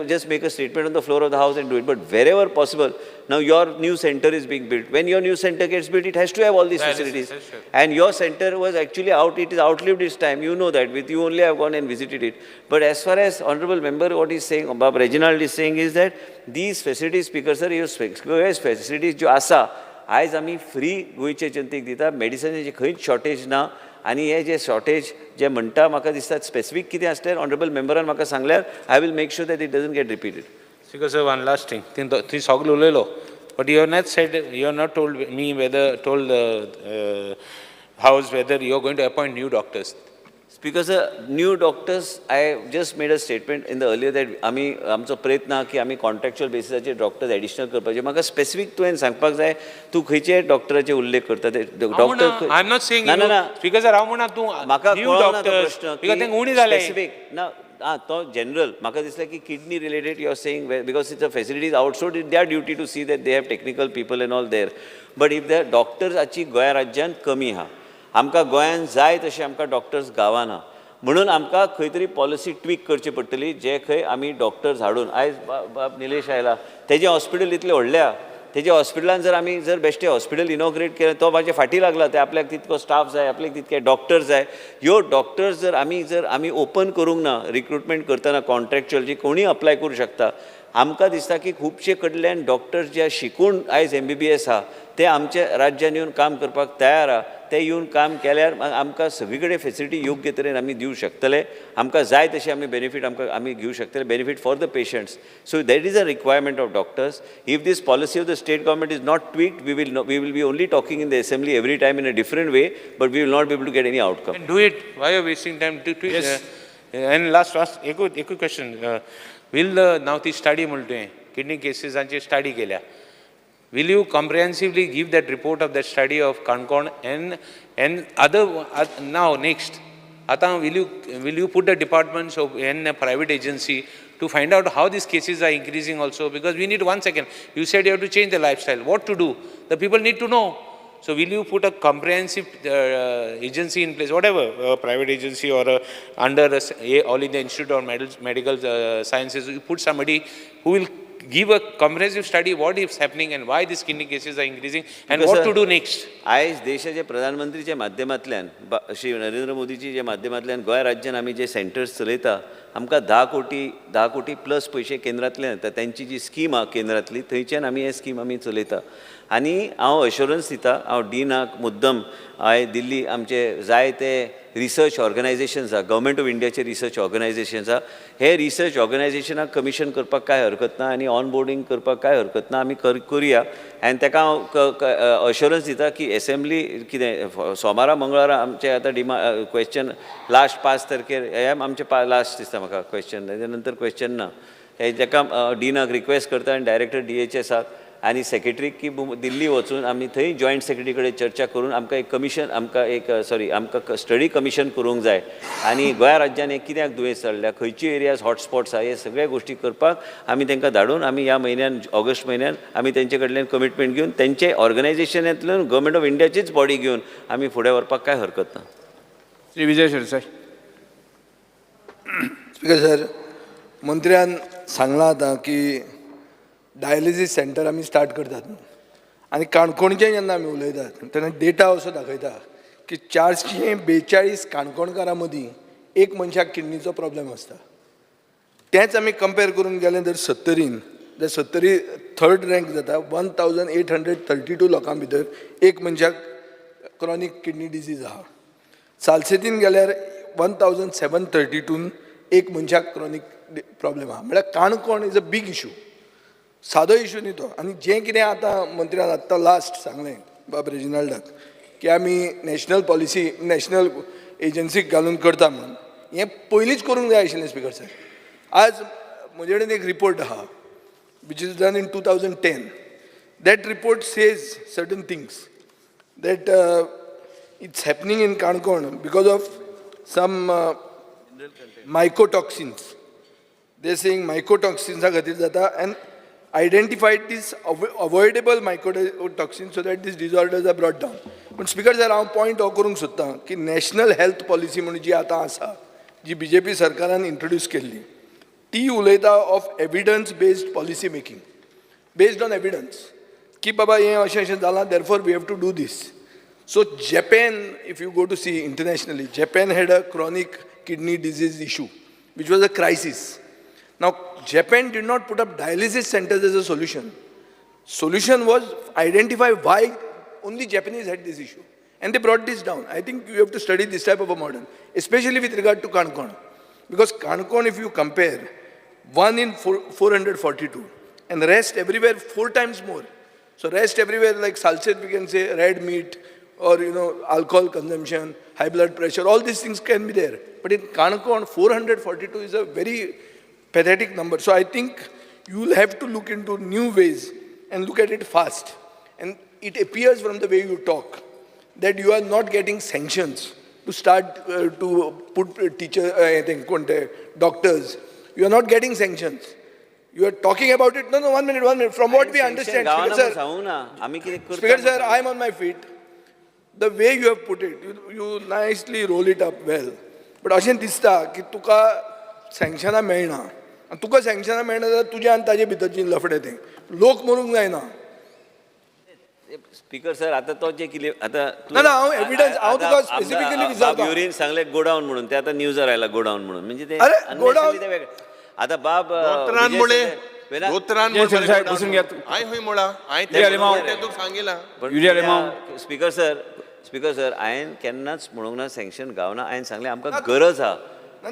just make a statement on the floor of the house and do it. But wherever possible, now your new center is being built. When your new center gets built, it has to have all these facilities. And your center was actually out, it is outlived its time. You know that. With you only I have gone and visited it. But as far as honorable member, what he's saying, Bob Reginald is saying is that these facilities, speaker sir, your facilities jo asa, आयज आमी फ्री गोंयचे जनतेक दिता. मेडिसिनाची खंयच शॉर्टेज ना. आनी हे जे शॉर्टेज जे म्हणटा म्हाका दिसता स्पेसिफीक कितें आसल्यार ऑनरेबल मेंबरान म्हाका सांगल्यार I will make sure that it doesn't get repeated. Speaker sir, one last thing. थंय सगळें उलयलो, but you have not said, you have not told me whether, told house whether you are going to appoint new doctors. Speaker sir, new doctors, I just made a statement in the earlier that आमी आमचो प्रयत्न आहा की आमी कॉन्ट्रॅक्च्युअल बेसिसाचेर डॉक्टर्स एडिशनल करपाचे. म्हाका स्पेसिफीक तुवें सांगपाक जाय, तूं खंयचे डॉक्टराचे उल्लेख करता ते doctor? I am not saying. ना ना स्पीकर सर, हांव म्हणा तूं म्हाका न्यू डॉक्टर्स because तेंकां उणी जाले स्पेसिफीक ना. Ah, तो जनरल म्हाका दिसलें की kidney related you are saying because it's a facilities outsource, it their duty to see that they have technical people and all there. But if the डॉक्टर्साची गोंया राज्यांत कमी आहा, आमकां गोंयांत जाय तशें आमकां डॉक्टर्स गावना, म्हणून आमकां खंय तरी पॉलिसी ट्वीक करची पडटली जे खंय आमी डॉक्टर्स हाडून. आयज बाब निलेश आयला, तेजें हॉस्पिटल इतलें व्हडलें आहा, तेजे हॉस्पिटलान जर आमी जर बेश्टें हॉस्पिटल इनॉग्रेट केलें, तो म्हाजे फाटीं लागला, ते आपल्याक तितको स्टाफ जाय, आपल्याक तितके डॉक्टर्स जाय. ह्यो डॉक्टर्स जर आमी ओपन करूंक ना, रिक्रुटमेंट करतना कॉन्ट्रॅक्च्युअल जी कोणीय अप्लाय करूं शकता, आमकां दिसता की खुबशे कडल्यान डॉक्टर्स जे शिकून आयज एमबीबीएस आहा ते आमच्या राज्यान येवन काम करपाक तयार आहा. ते येवन काम केल्यार आमकां सगळी कडेन फेसिलिटी योग्य तरेन आमी दिवं शकतले. आमकां जाय तशें आमी बेनिफीट आमकां आमी घेवं शकतले, benefit for the patients. So that is a requirement of doctors. If this policy of the state government is not tweaked, we will be only talking in the assembly every time in a different way, but we will not be able to get any outcome. Do it. Why are you wasting time? Do, do, Yes. And last, एकूच question. Will the, now ती study म्हणटा तुवें, kidney केसीसांची study केल्या. Will you comprehensively give that report of that study of Canacona and other, now next, आतां will you put the departments of and a private agency to find out how these cases are increasing also? Because we need, one second, you said you have to change the lifestyle. What to do? The people need to know. So will you put a comprehensive agency in place, whatever, a private agency or a, under a All India Institute of Medical Sciences, you put somebody who will give a comprehensive study what is happening and why these kidney cases are increasing and Because, what sir, to do next. आयज देशाचे प्रधानमंत्रीच्या माध्यमांतल्यान, श्री नरेंद्र मोदीजी माध्यमांतल्यान गोंय राज्यान आमी जे सेंटर्स चलयता, आमकां 10 कोटी, 10 कोटी प्लस पयशे केंद्रांतल्यान येता. तेंची जी स्कीम आहा केंद्रांतली, थंयच्यान आमी हे स्कीम आमी चलयता. आनी हांव अश्योरन्स दिता, हांव डिनाक मुद्दम हांवें दिल्ली आमचे जायते रिसर्च ऑर्गनायझेशन्स आहा, गव्हर्मेंट ऑफ इंडियाचे रिसर्च ऑर्गनायझेशन्स आहा, हे रिसर्च ऑर्गनायझेशनाक कमिशन करपाक कांय हरकत ना आनी ऑन बोर्डींग करपाक कांय हरकत ना. आमी करुया आनी ताका हांव अश्योरन्स दिता की एसेंब्ली कितें सोमारा मंगळारा आमचे आतां डिमा क्वेश्चन लास्ट 5 तारखेर हे आमचे लास्ट दिसता म्हाका क्वेश्चन, तेजे नंतर क्वेश्चन ना. हे ताका डिनाक रिक्वेस्ट करता आनी डायरेक्टर डीएचएसाक आनी सेक्रेटरीक की दिल्ली वचून आमी थंय जॉयंट सेक्रेटरी कडेन चर्चा करून आमकां एक कमिशन, आमकां एक, सॉरी, आमकां स्टडी कमिशन करूंक जाय आनी गोंया राज्यान हें कित्याक दुयेंस चल्ल्या, खंयची एरियाज हॉटस्पॉट्स आहा, हे सगळे गोश्टी करपाक आमी तांकां धाडून आमी ह्या म्हयन्यान, ऑगस्ट म्हयन्यान आमी तेंचे कडल्यान कमिटमेंट घेवन, तेंचे ऑर्गनायझेशनांतल्यान, गव्हर्मेंट ऑफ इंडियाचीच बॉडी घेवन आमी फुडें व्हरपाक कांय हरकत ना. श्री विजय सरदेसाय. स्पीकर सर, मंत्र्यान सांगलां आतां की डायलिसीस सेंटर आमी स्टार्ट करतात म्हणून. आनी काणकोणचें जेन्ना आमी उलयतात तेन्ना डेटा असो दाखयता की 442 काणकोणकारां मदीं एक मनशाक किडनीचो प्रॉब्लेम आसता. तेंच आमी कंपेर करूंक गेले जर सत्तरीन जाल्यार सत्तरी थर्ड रँक जाता. 1832 लोकां भितर एक मनशाक क्रॉनीक किडनी डिजीज आहा. सालसेतीन गेल्यार 1732न एक मनशाक क्रॉनीक प्रॉब्लेम आहा. म्हळ्यार Canacona is a big issue, सादो इशू न्ही तो. आनी जें कितें आतां मंत्र्यान आत्तां लास्ट सांगलें बाब रेजिनाल्डाक की आमी नॅशनल पॉलिसी, नॅशनल एजन्सीक घालून करता म्हणून, हें पयलींच करूंक जाय आशिल्लें. स्पीकर सर, आज म्हजे कडेन एक रिपोर्ट आहा which is done in 2010. That report says certain things that it's happening in Canacona because of some mycotoxins. They're saying mycotoxins खातीर जाता and identified these avoidable mycotoxins so that these disorders are brought down. पण स्पीकर सर, हांव पॉयंट हो करूंक सोदतां की नॅशनल हेल्थ पॉलिसी म्हणून जी आतां आसा, जी बीजेपी सरकारान इंट्रोड्यूस केल्ली, ती उलयता of evidence based policy making, based on evidence की बाबा हें अशें अशें जालां, therefore we have to do this. So Japan, if you go to see internationally, Japan had a chronic kidney disease issue which was a crisis. Now Japan did not put up dialysis centers as a solution. Solution was identify why only Japanese had this issue. And they brought this down. I think you have to study this type of a model, especially with regard to Canacona. Because Canacona, if you compare, 1 in 442, and the rest everywhere four times more. So rest everywhere, like Salcete, we can say red meat, or alcohol consumption, high blood pressure, all these things can be there. But in Canacona, 442 is a very pathetic number. So I think you will have to look into new ways and look at it fast. And it appears from the way you talk that you are not getting sanctions to start to put teacher, I think, कोणते, doctors. You are not getting sanctions. You are talking about it. No, one minute, one minute. From what we understand, Speaker sir, सांगू ना आमी कितें करता. Speaker sir, I am on my feet. The way you have put it, you nicely roll it up well. But अशें दिसता की तुका सँक्शनां मेळना आनी तुका सँक्शनां मेळना जाल्यार तुजें आनी ताजे भितरचें लफडें तें. लोक मरूंक जायना. स्पीकर सर, आता तो जे कितें आता ना, ना, हांव evidence- हांव तुका specifically विचारता. युरीन सांगले गोडाऊन म्हणून, ते आता न्यूजार आयला गोडाऊन म्हणून, म्हणजे ते अरे, unnecessarily godown- ते वेगळें. आता बाब डॉक्टरान विजय मुळे सरदेसाय- दोतोरान जय श्री साहेब, बसून घेयात. हांवें खंय म्हळां हांवें युरी आलेमांव. तें तुका सांगिलां. Yuri Alemao. Speaker sir, speaker sir, हांवें केन्नाच म्हणूंक ना सँक्शन गावना. हांवें सांगलें आमकां गरज आहा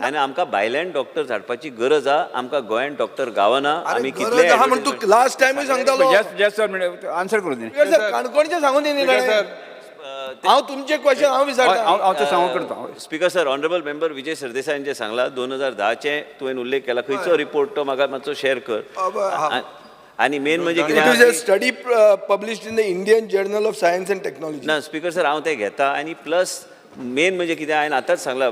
आनी आमकां भायल्यान डॉक्टर धाडपाची गरज आहा. आमकां गोंयांत डॉक्टर गावना. अरे आमी गरज कितले आहा म्हण तूं लास्ट टायमूय सांगतालो. जस्ट जस्ट मिनिट, आन्सर करूं दी. स्पीकर सर, काणकोणचें सांगून दी. स्पीकर सर, हांव तुमचें क्वेश्चन हांव विचारता. हांव तें सांगूंक करता. Speaker sir, honourable member Vijay सरदेसायान जें सांगलां 2010चें तुवें उल्लेख केला, खंयचो रिपोर्ट तो म्हाका मातसो शेअर कर. आनी मेन म्हणजे It is a कितें study published in the Indian Journal of Science and Technology. ना स्पीकर सर, हांव तें घेता. आनी प्लस मेन म्हणजे कितें, हांवें आतांच सांगलां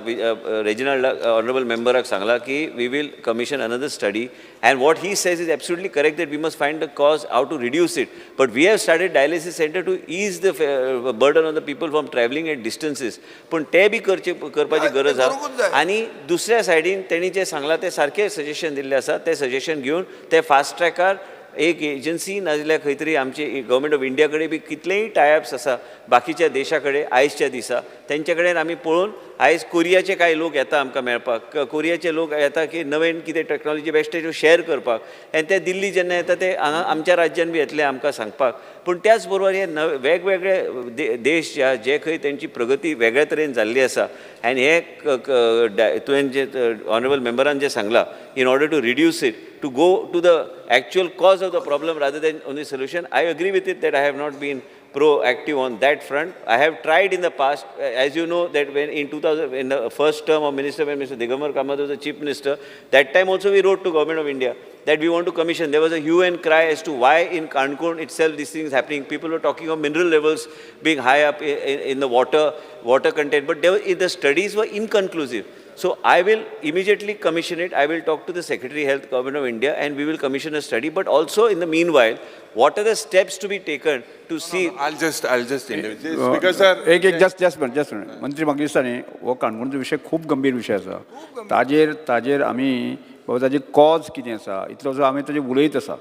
रेजिनल्ड ऑनरेबल मेंबराक सांगलां की we will commission another study, and what he says is absolutely correct, that we must find the cause, how to reduce it. But we have started dialysis centre to ease the burden on the people from travelling at distances. पूण ते बी करचे करपाची गरज करूंकूच जाय. आहा. आनी दुसऱ्या सायडीन तेणी जें सांगलां तें सारकें सजेशन दिल्लें आसा. तें सजेशन घेवन ते फास्ट ट्रॅकार एक एजन्सी नाजाल्यार खंय तरी आमचे गव्हर्मेंट ऑफ इंडिया कडेन बी कितलेय टायअप्स आसा बाकीच्या देशा कडेन आयजच्या दिसा, तेंचे कडेन आमी पळोवन आयज कोरियाचे कांय लोक येता आमकां मेळपाक. कोरियाचे लोक येता की नवीन कितें टॅक्नॉलॉजी बेश्टे शेअर करपाक, आनी ते दिल्ली जेन्ना येता ते हांगा आमच्या राज्यान बी येतले आमकां सांगपाक. पूण त्याच बरोबर हे नवे वेगवेगळे देश जे आहा, जे खंय तेंची प्रगती वेगळ्या तरेन जाल्ली आसा, आनी हे तुवें जे ऑनरेबल मेंबरान जें सांगलां, in order to reduce it, to go to the actual cause of the problem rather than only solution, I agree with it that I have not been proactive on that front. I have tried in the past, as you know, that when in 2000, in the first term of minister, when Mr. Digambar Kamath was the chief minister, that time also we wrote to Government of India that we want to commission. There was a hue and cry as to why in Canacona itself this thing is happening. People were talking of mineral levels being high up in the water content, but the studies were inconclusive. So I will immediately commission it. I will talk to the Secretary Health, Government of India, and we will commission a study. But also in the meanwhile, what are the steps to be taken to see? I'll just Speaker sir, एक एक just just minute, just minute. मंत्री, म्हाका दिसता न्ही हो काणकोणचो विशय खूब गंभीर विशय आसा. ताजेर आमी बाबा ताजी कॉज कितें आसा इतलो जो आमी ताजेर उलयत आसा,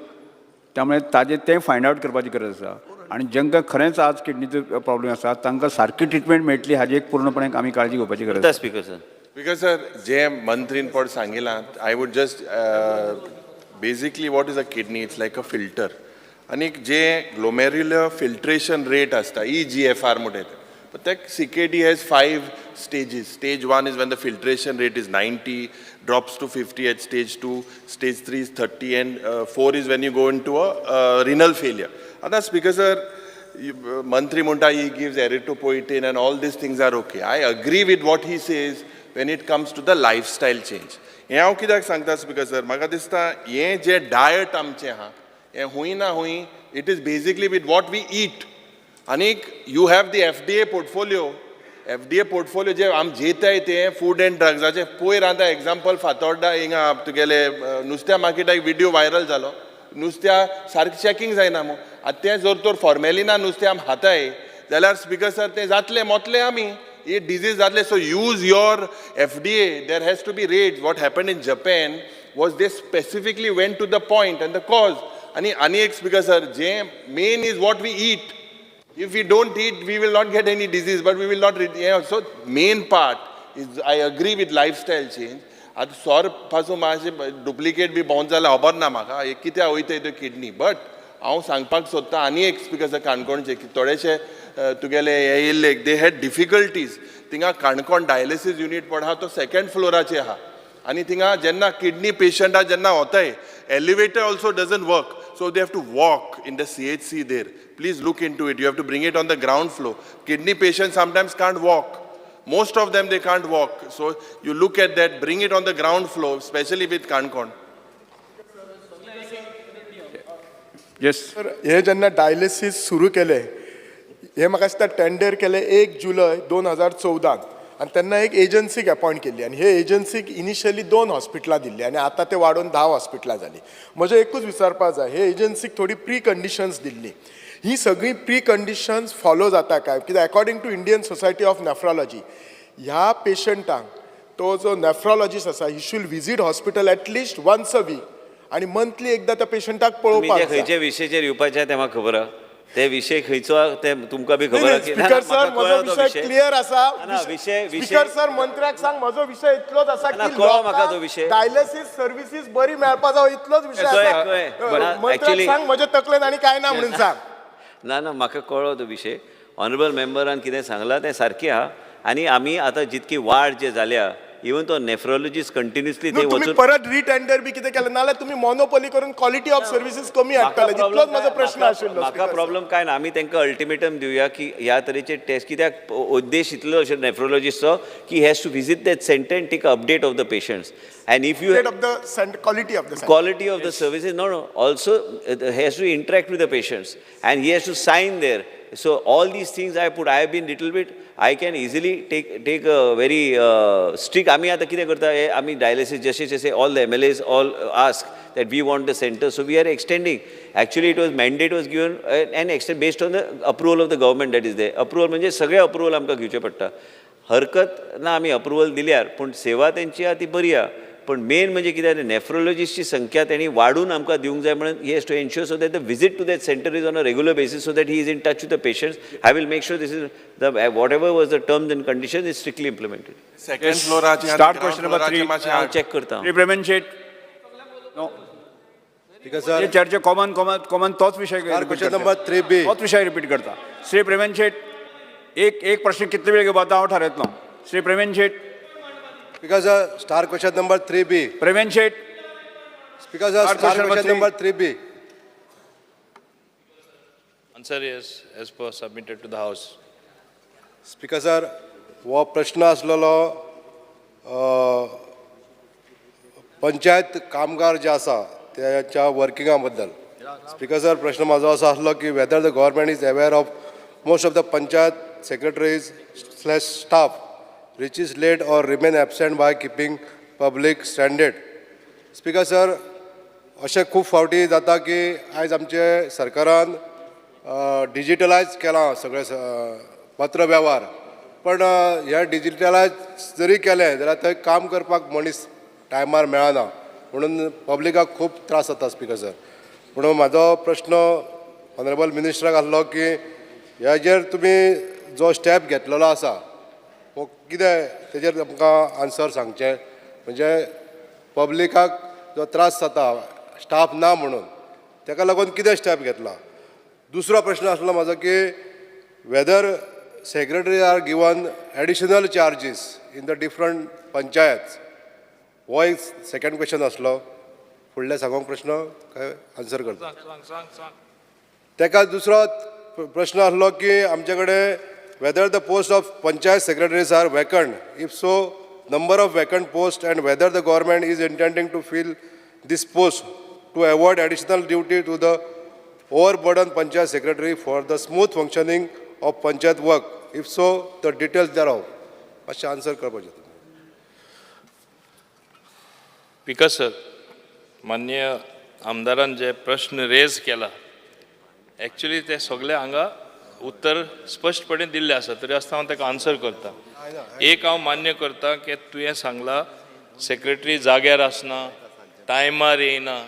त्यामुळे ताजेर तें फायंड आवट करपाची गरज आसा. आनी जांकां खरेंच आज किडनीचो प्रॉब्लेम आसा तांकां सारकी ट्रिटमेंट मेळटली हाजी एक पूर्णपणे आमी काळजी घेवपाची गरज आसा. Speaker sir. स्पीकर सर, जे मंत्रीन पड सांगिलां, I would just basically, what is a kidney? It's like a filter. आनी जे ग्लोमेरुलर फिल्ट्रेशन रेट आसता, ईजीएफआर म्हणटा ते, but that CKD has five stages. Stage one is when the filtration rate is 90, drops to 50 at stage two, stage three is 30, and four is when you go into a renal failure. आतां स्पीकर सर, मंत्री म्हणटा he gives erythropoietin and all these things are okay. I agree with what he says when it comes to the lifestyle change. हें हांव कित्याक सांगता स्पीकर सर, म्हाका दिसता हें जें डायट आमचें आहा हें हूंय ना हूंय it is basically with what we eat. आनीक you have the FDA portfolio. FDA portfolio जे आम जेताय ते फूड एंड ड्रग्साचे. पयर आतां एग्जाम्पल, फातोर्डा हिंगा तुगेले नुस्त्या मार्केटाक विडियो व्हायरल जालो. नुस्त्या सारकें चॅकींग जायना मू. आतां तें जर तर फॉर्मेलिना नुस्तें आमी खाताय जाल्यार स्पीकर सर, तें जातलें, मोतले आमी, ही डिजीज जातले. So use your FDA. There has to be raids. What happen in Japan was they specifically went to the point and the cause. आनी आनी एक स्पीकर सर, जें main is what we eat. If we don't eat, we will not get any disease, but we will not. Yeah, so main part is I agree with lifestyle change. आतां सोर पासून मातशें डुप्लिकेट बी भोंवत जाल्यार खबर ना म्हाका हे कित्याक वयता त्यो किडनी. बट हांव सांगपाक सोदतां आनी एक स्पीकर सर, काणकोणचे की थोडेशे तुगेले हे येयल्ले, they had difficulties. थिंगा काणकोण डायलिसीस युनीट पड आहा तो सेकंड फ्लोराचे आहा आनी थिंगा जेन्ना किडनी पेशंटा जेन्ना वताय, elevator also doesn't work, so they have to walk in the CHC there. Please look into it. You have to bring it on the ground floor. Kidney patients sometimes can't walk. Most of them, they can't walk. So you look at that, bring it on the ground floor, especially with Canacona. Yes. तर हे जेन्ना डायलिसीस सुरू केलें, हे म्हाका दिसता टेंडर केलें 1 जुलय 2014न आनी तेन्ना एक एजन्सीक अपॉयंट केल्ली आनी हे एजन्सीक इनिशियली दोन हॉस्पिटलां दिल्ली आनी आतां ते वाडोवन 10 हॉस्पिटलां जालीं. म्हजें एकूच विचारपा जाय, हे एजन्सीक थोडी प्री कंडिशन्स दिल्ली, ही सगळीं प्री कंडिशन्स फॉलो जाता काय? कित्याक according to Indian Society of Nephrology, ह्या पेशंटांक तो जो नेफ्रॉलॉजिस्ट आसा, he should visit hospital at least once a week आनी मंथली एकदां त्या पेशंटाक तुमी पळोवपाक जे जाय. खंयच्या विशयाचेर येवपाचें तें म्हाका खबर आहा. ते विशय खंयचो आहा ते तुमकां बी खबर आहा की ना, ना, स्पीकर सर म्हाका म्हजो कळ्ळो तो विशय क्लियर आसा. ना, विशय विशय स्पीकर सर, मंत्र्याक सांग, म्हजो विशय इतलोच आसा ना, की कळ्ळो म्हाका तो विशय. डायलिसिस सर्विसीस बरी मेळपा जाय, इतलोच विशय कळ्ळें, आसा. कळ्ळें. ना, मंत्र्याक सांग, म्हजे तकलेन आनी काय ना म्हणून सांग. ना ना, म्हाका कळ्ळो तो विशय. ऑनरेबल मेंबरान कितें सांगलां तें सारकें आहा आनी आमी आतां जितकी वाड जे जाल्या, इवन तो नेफ्रोलॉजिस्ट कंटिन्युअसली न्हू, थंय तुमी वचून परत रिटेंडर बी कितें केलें नाल्यार तुमी मोनोपोली करून क्वॉलिटी ऑफ सर्विसीस कमी हाडटले, इतलोच म्हजो प्रश्न आशिल्लो. म्हाका प्रॉब्लम काय ना. आमी तांकां अल्टिमेटम दिवया की ह्या तरेचे टेस्ट, कित्याक उद्देश इतलो अशें नेफ्रोलॉजिस्टचो की has to visit that centre and take update of the patients and if you of the quality of the quality of the services. No, no, also he has to interact with the patients and he has to sign there. So all these things I put, I have been little bit, I can easily take a very strict. आमी आतां कितें करता हे, आमी डायलिसीस जशे जशे all the MLAs all ask that we want the centre, so we are extending. Actually it was mandate was given and extend based on the approval of the government, that is the approval म्हणजे सगळे अप्रुवल आमकां घेवचें पडटा. हरकत ना आमी अप्रुवल दिल्यार, पूण सेवा तेंची आहा ती बरी आहा. पण मेन म्हणजे कितें, नेफ्रोलॉजिस्टची संख्या तेणी वाडून आमकां दिवंक जाय म्हणून he has to ensure so that the visit to that centre is on a regular basis, so that he is in touch with the patients. I will make sure this is the whatever was the terms and condition is strictly implemented. Second फ्लोराचे. Start question number three. हांव चॅक करता. Shri Premendra Shet. No. Speaker sir, हे चर्चे कॉमन कॉमन कॉमन तोच विशय Star repeat question करता. number 3B. तोच विशय रिपीट करता. श्री प्रेमेंद्र शेट, एक एक प्रश्न कितले वेळ घेवपाचो हांव थारायतलो. Shri Premendra Shet. Speaker sir, star question number 3B. Premendra Shet. Speaker sir, Star star question number question three. Number 3B. Answer is as per submitted to the House. Speaker sir, हो प्रश्न आसलेलो पंचायत कामगार जे आसा त्याच्या वर्किंगा बद्दल. स्पीकर सर, प्रश्न म्हाजो असो आसलो की whether the government is aware of most of the panchayat secretaries/staff reaches late or remain absent by keeping public stranded. Speaker sir, अशें खूब फावटी जाता की आयज आमचे सरकारान डिजिटलायज केलां सगळें पत्र वेव्हार, पण हे डिजिटलायज जरी केलें जाल्यार थंय काम करपाक मनीस टायमार मेळना, म्हणून पब्लिकाक खूब त्रास जाता. स्पीकर सर, म्हणून म्हाजो प्रश्न ऑनरेबल मिनिस्टराक आसलो की हेजेर तुमी जो स्टेप घेतलेलो आसा हो कितें, तेजेर आमकां आन्सर सांगचें. म्हणजे पब्लिकाक जो त्रास जाता स्टाफ ना म्हणून, तेका लागून कितें स्टेप घेतला. दुसरो प्रश्न आसलो म्हाजो की whether secretary are given additional charges in the different panchayat. हो एक सेकंड क्वेश्चन आसलो. फुडलें सांगोंक प्रश्न काय आन्सर करता? तेका दुसरो प्रश्न आसलो की आमचे कडेन whether the post of panchayat secretaries are vacant, if so, number of vacant post and whether the government is intending to fill this post to avoid additional duty to the overburden panchayat secretary for the smooth functioning of panchayat work. If so, the details thereof. मातशें आन्सर करपाचें तुमी. स्पीकर सर, माननीय आमदारान जे प्रश्न रेज केला, एक्चुली ते सगळे हांगा उत्तर स्पश्टपणे दिल्लें आसा, तरी आसतना हांव ताका आन्सर करता. एक हांव मान्य करता की तुवें सांगला सेक्रेटरी जाग्यार आसना, टायमार येयना,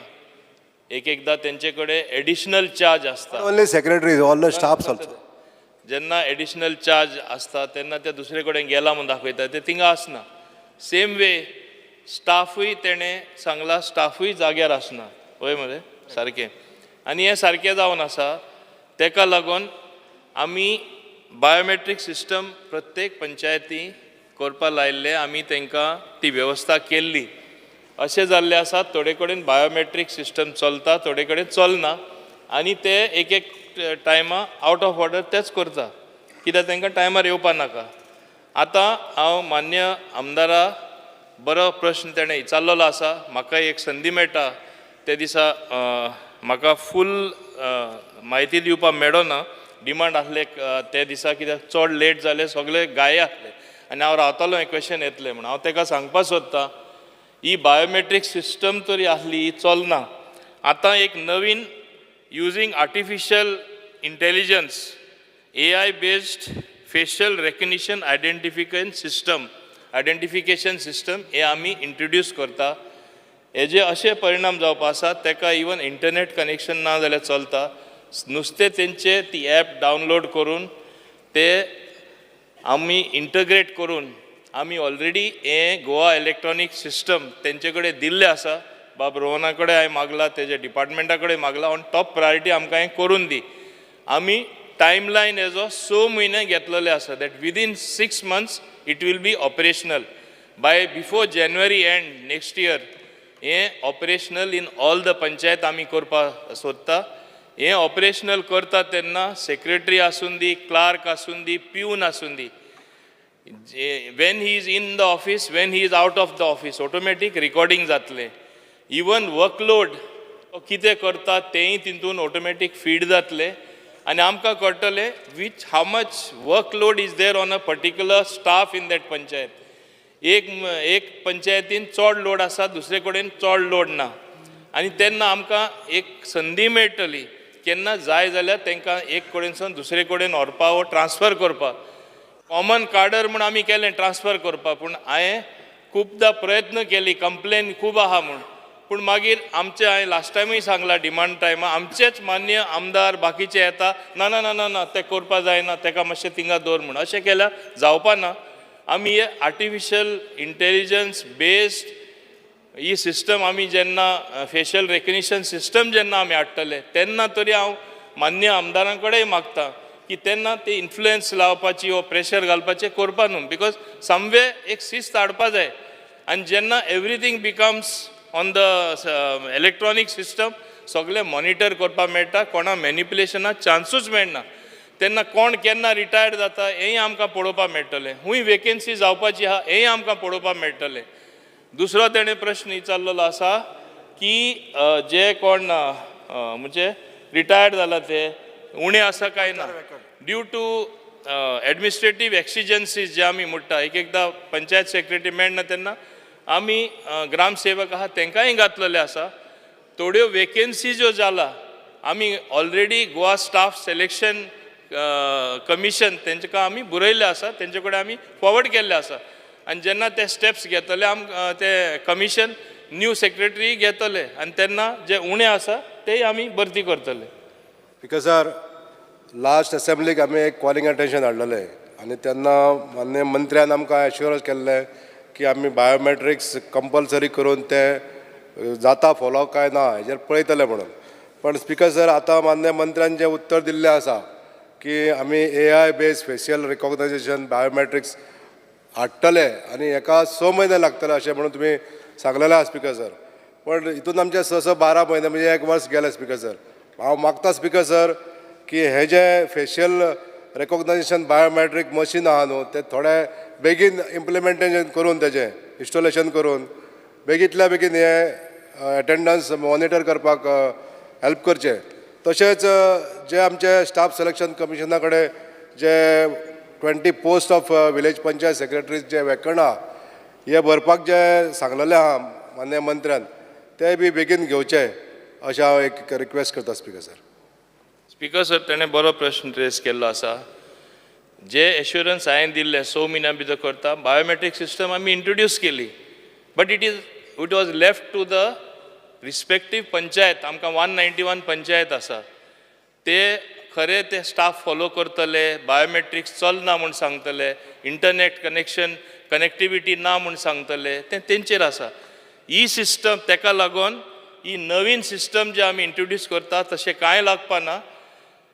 एक एकदां तेंचे कडेन एडिशनल चार्ज आसता. Only secretaries, all the staffs also. जेन्ना एडिशनल चार्ज आसता तेन्ना ते दुसरे कडेन गेला म्हूण दाखयता, ते थिंगा आसना. सेम वे स्टाफूय, तेणें सांगला, स्टाफूय जाग्यार आसना, हय मरे? सारकें. आनी हें सारकें जावन आसा, तेका लागून आमी बायोमेट्रीक सिस्टम प्रत्येक पंचायती करपा लायिल्ले. आमी तांकां ती वेवस्था केल्ली. अशें जाल्लें आसा, थोडे कडेन बायोमेट्रीक सिस्टम चलता, थोडे कडेन चलना आनी ते एक एक टायमा आवट ऑफ ऑर्डर तेच करता, कित्याक तांकां टायमार येवपा नाका. आतां हांव मान्य आमदारा बरो प्रश्न तेणें विचारलेलो आसा. म्हाका एक संदी मेळटा ते दिसा म्हाका फूल म्हायती दिवपाक मेळना. डिमांड आसले ते दिसा, कित्याक चड लेट जाले, सगळे घाये आसले आनी हांव रावतालो हें क्वेश्चन येतलें म्हूण. हांव ताका सांगपाक सोदतां, ही बायोमेट्रीक सिस्टम तरी आसली, ही चलना. आतां एक नवीन using artificial intelligence, AI based facial recognition identification system हे आमी इंट्रोड्यूस करता. हेजे अशे परिणाम जावपा आसा, ताका इवन इंटरनेट कनेक्शन ना जाल्यार चलता. नुस्तें तेंचे ती एप डावनलोड करून ते आमी इंटग्रेट करून आमी ऑलरेडी हें गोवा इलेक्ट्रॉनीक सिस्टम तेंचे कडेन दिल्लें आसा. बाब रोहना कडेन हांवें मागलां, तेजे डिपार्टमेंटा कडेन मागलां, ऑन टॉप प्रायोरिटी आमकां हें करून दी. आमी टायमलायन हेजो 6 म्हयने घेतलेले आसा, that within 6 months it will be operational. By before January end next year हें operational in all the panchayat आमी करपाक सोदता. हें ऑपरेशनल करता तेन्ना सेक्रेटरी आसूं दी, क्लार्क आसूं दी, प्यून आसूं दी, when he is in the office, when he is out of the office, automatic recording जातलें. इवन वर्कलोड कितें करता तेंय तितून ऑटोमॅटीक फीड जातलें आनी आमकां कळटलें which how much workload is there on a particular staff in that panchayat. एक पंचायतीन चड लोड आसा, दुसरे कडेन चड लोड ना आनी तेन्ना आमकां एक संदी मेळटली, केन्ना जाय जाल्यार तांकां एक कडेनसून दुसरे कडेन व्हरपा वो ट्रान्सफर करपाक. कॉमन कार्डर म्हूण आमी केलें ट्रान्सफर करपाक, पूण हांवें खुबदां प्रयत्न केली, कंप्लेन खूब आहा म्हूण, पूण मागीर आमचे, हांवें लास्ट टायमूय सांगलां, डिमांड टायमा आमचेच मान्य आमदार बाकीचे येता, ना ना ना ना ना, तें करपा जायना, तेका मातशें थिंगा दवर म्हूण. अशें केल्यार जावपा ना. आमी हे आर्टिफिशियल इंटेलिजन्स बेस्ड ही सिस्टम आमी जेन्ना, फेशियल रेकग्निशन सिस्टम जेन्ना आमी हाडटले तेन्ना तरी हांव मान्य आमदारां कडेन मागता की तेन्ना ते इन्फ्लुयन्स लावपाची वो प्रेशर घालपाचें करपा न्हू, because समवे एक शिस्त हाडपा जाय. आनी जेन्ना everything becomes on the electronic system, सगळें मॉनिटर करपाक मेळटा, कोणा मॅनिपुलेशनाक चान्सूच मेळना. तेन्ना कोण केन्ना रिटायर्ड जाता हेंय आमकां पळोवपाक मेळटलें, खूंय वेकेन्सी जावपाची आहा हेंय आमकां पळोवपाक मेळटलें. दुसरो तेणें प्रश्न विचारलेलो आसा की जे कोण म्हणजे रिटायर्ड जाला ते उणें आसा काय ना. ड्यू टू एडमिनिस्ट्रेटीव एक्सिजन्सीज जे आमी म्हणटा, एक एकदां पंचायत सेक्रेटरी मेळना तेन्ना आमी ग्रामसेवक आहा तांकांय घातलेले आसा. थोड्यो वेकेन्सी ज्यो जाला, आमी already Goa staff selection commission तेंकां आमी बरयल्लें आसा, तेंचे कडेन आमी फॉवर्ड केल्लें आसा आनी जेन्ना ते स्टेप्स घेतले आम ते कमिशन न्यू सेक्रेटरी घेतले आनी तेन्ना जे उणें आसा तेय आमी भरती करतले. स्पिकर सर, लास्ट असेंब्लीक आमी एक कॉलिंग अटेन्शन हाडलेलें आनी तेन्ना माननीय मंत्र्यान आमकां एश्योरन्स केल्लें की आमी बायोमॅट्रिक्स कंपल्सरी करून ते जाता फॉलो काय ना हेजेर पळयतले म्हणून. पण स्पिकर सर, आतां माननीय मंत्र्यान जें उत्तर दिल्लें आसा की आमी AI based facial recognition biometrics हाडटले आनी हेका 6 म्हयने लागतले अशें म्हणून तुमी सांगलेलें आसा स्पिकर सर. पण हितून आमचे स स 12 म्हयने म्हणजे एक वर्स गेलें स्पिकर सर. हांव मागता स्पिकर सर की हे जे फेशियल रेकॉग्नायझेशन बायोमॅट्रीक मशीन आहा न्हू, ते थोडे बेगीन इम्प्लिमेंटेशन करून, तेजें इन्स्टॉलेशन करून बेगींतल्या बेगीन हे एटेंडन्स मॉनिटर करपाक हेल्प करचें. तशेंच जे आमचे स्टाफ सिलेक्शन कमिशना कडेन जे 20 post of village panchayat secretaries J vacant आहा, हे भरपाक जे सांगलेलें आहा माननीय मंत्र्यान, ते बी बेगीन घेवचे अशें हांव एक रिक्वेस्ट करता स्पिकर सर. स्पिकर सर, तेणें बरो प्रश्न रेज केल्लो आसा. जे एश्युरन्स हांवें दिल्लें 6 म्हयन्यां भितर करता, बायोमेट्रीक सिस्टम आमी इंट्रोड्यूस केली, but it was left to the respective panchayat. आमकां 191 पंचायत आसा, ते खरें ते स्टाफ फॉलो करतले, बायोमेट्रिक्स चलना म्हूण सांगतले, इंटरनेट कनेक्शन कनेक्टिविटी ना म्हूण सांगतले, तें तेंचेर आसा. ही सिस्टम तेका लागून ही नवीन सिस्टम जे आमी इंट्रोड्यूस करता तशें कांय लागपा ना.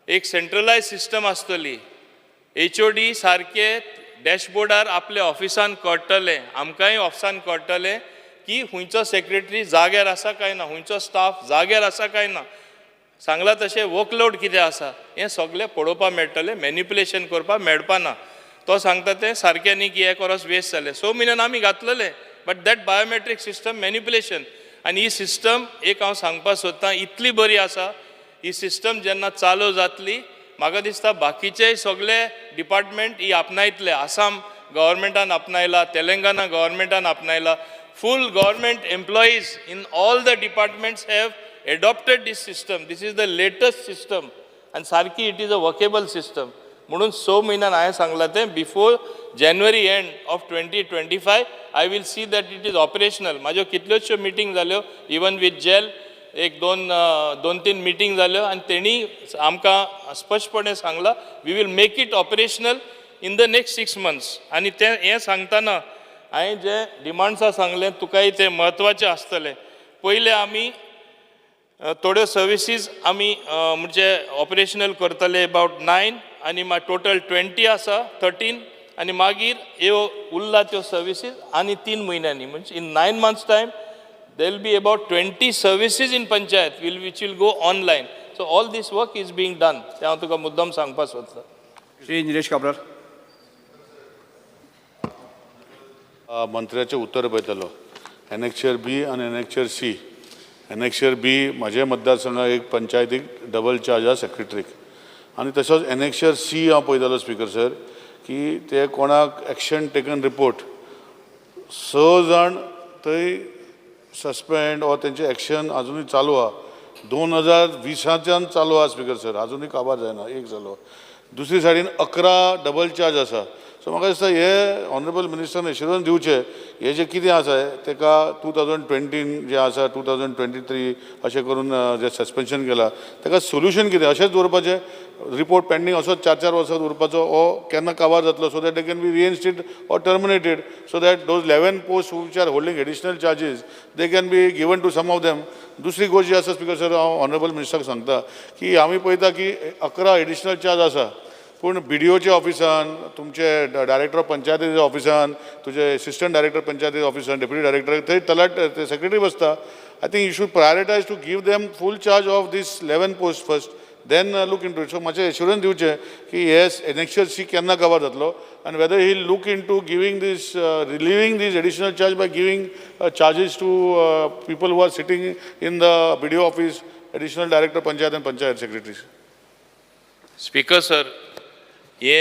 एक सेंट्रलायज सिस्टम आसतली. एचओडी सारके डॅशबोर्डार आपल्या ऑफिसान कळटलें, आमकांय ऑफिसान कळटलें की खंयचो सेक्रेटरी जाग्यार आसा काय ना, खंयचो स्टाफ जाग्यार आसा काय ना, सांगलां तशें वर्कलोड कितें आसा हें सगळें पळोवपाक मेळटलें, मॅनिपुलेशन करपाक मेळपा ना. तो सांगता तें सारकें न्ही की एक वर्स वेस्ट जालें. 6 म्हयन्यान आमी घातलेलें, but that biometric system manipulation. आनी ही सिस्टम एक हांव सांगपाक सोदतां, इतली बरी आसा ही सिस्टम, जेन्ना चालू जातली म्हाका दिसता बाकीचे सगळे डिपार्टमेंट ही आपणायतले. आसाम गव्हर्मेंटान आपणायला, तेलंगाना गव्हर्मेंटान आपणायला. Full government employees in all the departments have adopted this system. This is the latest system आनी सारकी it is a workable system. म्हणून 6 म्हयन्यान हांवें सांगलां तें, before January end of 2025 I will see that it is operational. म्हाज्यो कितल्योश्यो मिटींग जाल्यो, इवन वीथ जेल. एक दोन दोन तीन मिटींग जाल्यो आनी तेणी आमकां स्पश्टपणे सांगलां, we will make it operational in the next 6 months. आनी तें हें सांगतना हांवें जे डिमांड्सां सांगलें तुकाय तें म्हत्वाचें आसतलें. पयलें आमी थोड्यो सर्विसीस आमी म्हणजे ऑपरेशनल करतले अबावट 9 आनी मागीर टोटल 20 आसा, 13 आनी मागीर ह्यो उरला त्यो सर्विसीस आनी 3 म्हयन्यांनी, म्हणजे in 9 months time there will be about 20 services in panchayat which will go online. So all this work is being done. तें हांव तुका मुद्दम सांगपाक सोदतां. श्री निलेश काब्राल. मंत्र्याचें उत्तर पळयतलो, एनेक्शर बी आनी एनेक्शर सी. एनेक्शर बी म्हज्या मतदारसंघाक एक पंचायतीक डबल चार्ज आसा सेक्रेटरीक आनी तसोच एनेक्शर सी हांव पळयतालो स्पीकर सर, की ते कोणाक एक्शन टेकन रिपोर्ट, स जाण थंय सस्पेंड ऑर तेंचे एक्शन आजुनूय चालू आहा. 2020च्यान चालू आहा स्पीकर सर, आजुनूय काबार जायना एक जालो. दुसरी सायडीन 11 डबल चार्ज आसा. सो म्हाका दिसता हे ऑनरेबल मिनिस्टरान एश्योरन्स दिवचें, हे जे कितें आसा तेका 2020 जे आसा, 2023 अशें करून जे सस्पेन्शन केलां तेका सोल्युशन कितें? अशेंच दवरपाचें रिपोर्ट पेंडींग, असोच चार चार वर्सां दवरपाचो ओ केन्ना काबार जातलो, so that they can be reinstate or terminated, so that those 11 post which are holding additional charges, they can be given to some of them. दुसरी गोश्ट जी आसा स्पीकर सर, हांव ऑनरेबल मिनिस्टराक सांगता की आमी पळयता की 11 एडिशनल चार्ज आसा, पूण बीडीओच्या ऑफिसान, तुमचे डायरेक्टर ऑफ पंचायतीच्या ऑफिसान, तुजे असिस्टंट डायरेक्टर पंचायती ऑफिसान, डेप्युटी डायरेक्टर, थंय तलाट सेक्रेटरी बसता. I think you should prioritize to give them full charge of this 11 post first, then look into it. So मातशें एश्युरन्स दिवचें की हे एनेक्शर सी केन्ना कवर जातलो आनी whether he look into giving this relieving this additional charge by giving charges to people who are sitting in the BDO office, additional director panchayat and panchayat secretaries. Speaker sir, हे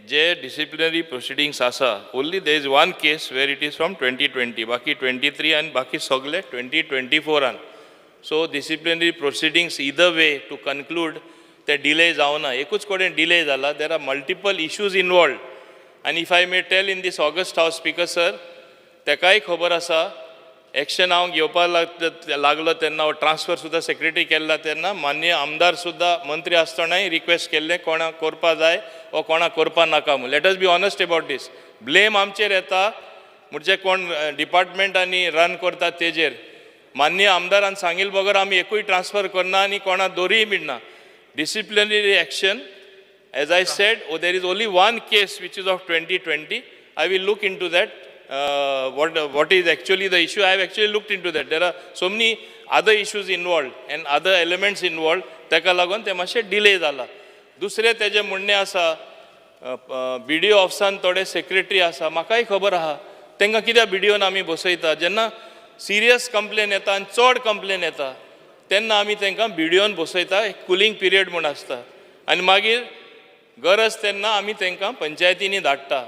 जे डिसिप्लिनरी प्रोसिडिंग्स आसा, only there is one case where it is from 2020, बाकी 23 आनी बाकी सगळे 2024आन. So disciplinary proceedings either way, to conclude, ते डिले जावना. एकूच कडेन डिले जाला. There are multiple issues involved आनी if I may tell in this august house, Speaker sir, तेकाय खबर आसा, एक्शन हांव घेवपाक लागलो तेन्ना, ट्रान्सफर सुद्दां सेक्रेटरी केल्ला तेन्ना माननीय आमदार सुद्दां मंत्री आसतनाय रिक्वेस्ट केल्लें कोणाक करपा जाय वो कोणाक करपा नाका म्हूण. Let us be honest about this. Blame आमचेर येता, म्हणजे कोण डिपार्टमेंट आनी रन करता तेजेर. माननीय आमदारान सांगिल बगर आमी एकूय ट्रान्सफर करना आनी कोणाक दोरीय मिडना. Disciplinary action, as I said, oh, there is only one case which is of 2020. I will look into that. What is actually the issue? I have actually looked into that. There are so many other issues involved and other elements involved. ताका लागून ते मातशें डिले जाला. दुसरें तेजें म्हणणें आसा, बीडीओ ऑफिसान थोडे सेक्रेटरी आसा. म्हाकाय खबर आहा तांकां कित्याक बीडीओन आमी बसयता. जेन्ना सिरियस कंप्लेन येता आनी चड कंप्लेन येता तेन्ना आमी तांकां बीडीओन बसयता. एक कुलींग पिरियड म्हूण आसता आनी मागीर गरज तेन्ना आमी तांकां पंचायतींनी धाडटा.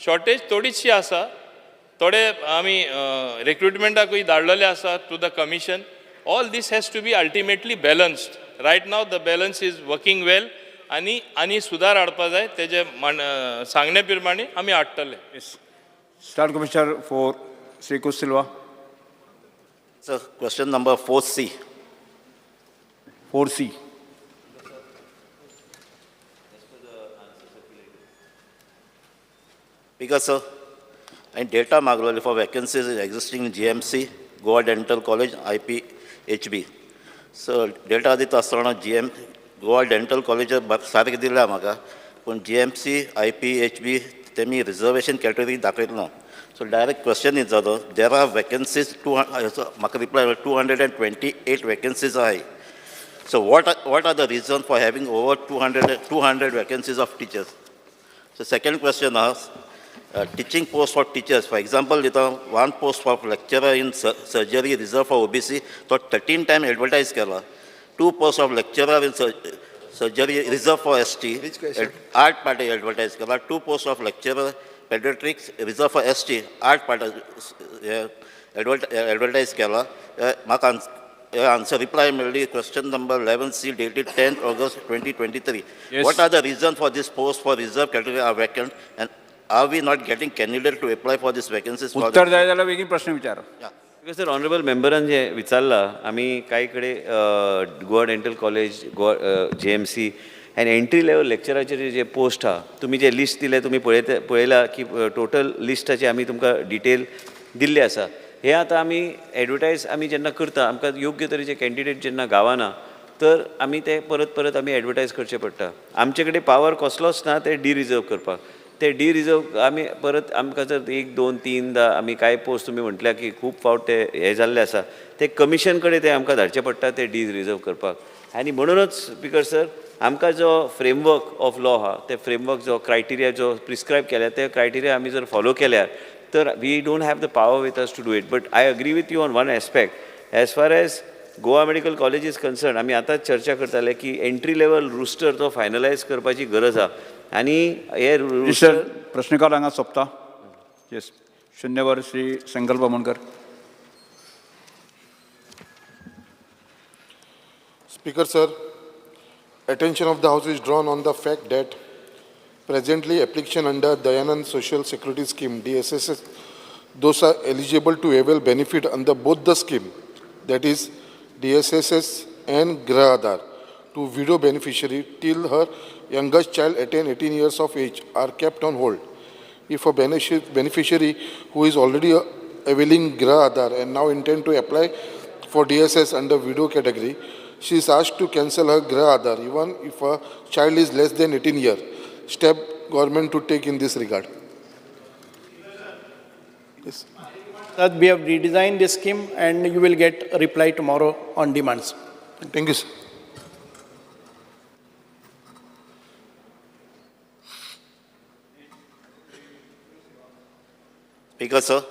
शॉर्टेज थोडीशी आसा. थोडे आमी रिक्रुटमेंटाकूय धाडलेले आसा to the commission. All this has to be ultimately balanced. Right now the balance is working well आनी आनी सुदार हाडपा जाय. तेजे सांगणे प्रमाणे आमी हाडटले. Star Commissioner for Shri Cruz Silva. Sir, question number 4C. 4C. Speaker sir, and data मागलेले for vacancies existing in GMC, Goa Dental College, IPHB. So data दिता आसतना GM Goa Dental College सारकें दिल्या म्हाका, पूण GMC, IPHB तेमी रिजर्वेशन कॅटेगरी दाखयतना. सो डायरेक्ट क्वेश्चन is जालो, there are vacancies to, म्हाका reply 228 vacancies आहाय. So what are the reason for having over 200 vacancies of teachers? So second question is, teaching post for teachers. For example, dita one post for lecturer in surgery reserved for OBC, तो 13 time advertise केला. Two posts of lecturer in surgery reserved for ST, Which question? आठ पाटी advertise केला. Two posts of lecturer pediatrics reserved for ST, आठ पाटी advertise केला. म्हाका आन्सर रिप्लाय मेळ्ळी question number 11C dated 10 August 2023. Yes. What are the reason for this post for reserved category are vacant and are we not getting candidate to apply for these vacancies? उत्तर जाय जाल्यार बेगीन प्रश्न विचार. Yeah. सर, ऑनरेबल मेंबरान जे विचारला, आमी कांय कडेन Goa dental college, Goa GMC आनी एंट्री लेवल लेक्चराचेर जे पोस्ट आहा, तुमी जे लिस्ट दिले, तुमी पळयता पळयला की टोटल लिस्टाचे आमी तुमकां डिटेल दिल्ले आसा. हे आतां आमी एडवर्टायज आमी जेन्ना करता, आमकां योग्य तरेचे कॅन्डिडेट जेन्ना गावना तर आमी ते परत परत आमी एडवर्टायज करचे पडटा. आमचे कडेन पावर कसलोच ना ते डिरिजर्व करपाक. ते डिरिजर्व आमी परत आमकां जर एक दोन तीनदा आमी कांय पोस्ट तुमी म्हटल्या की खूब फावट ते हे जाल्ले आसा, ते कमिशन कडेन ते आमकां धाडचे पडटा ते डिरिजर्व करपाक. आनी म्हणूनच स्पीकर सर, आमकां जो फ्रेमवर्क ऑफ लॉ आहा, ते फ्रेमवर्क जो क्रायटेरिया जो प्रिस्क्रायब केल्या, ते क्रायटेरिया आमी जर फॉलो केल्यार तर we don't have the power with us to do it. But I agree with you on one aspect, as far as Goa medical college is concern. आमी आतांच चर्चा करताले की एंट्री लेवल रोस्टर तो फायनलायज करपाची गरज आहा आनी हे मिनिस्टर, प्रश्नकाल हांगा सोंपता. येस, शून्यवर श्री संकल्प Amonkar. Speaker, sir, attention of the House is drawn on the fact that presently application under Dayanand Social Security Scheme, DSSS, those are eligible to avail benefit under both the scheme, that is DSSS and Grah Aadhar, to widow beneficiary till her youngest child attain 18 years of age are kept on hold. If a beneficiary who is already availing Grah Aadhar and now intend to apply for DSS under widow category, she is asked to cancel her Grah Aadhar even if her child is less than 18 years. Step government to take in this regard. Yes. Sir, we have redesigned this scheme and you will get a reply tomorrow on demands. Thank you, sir. Speaker, sir,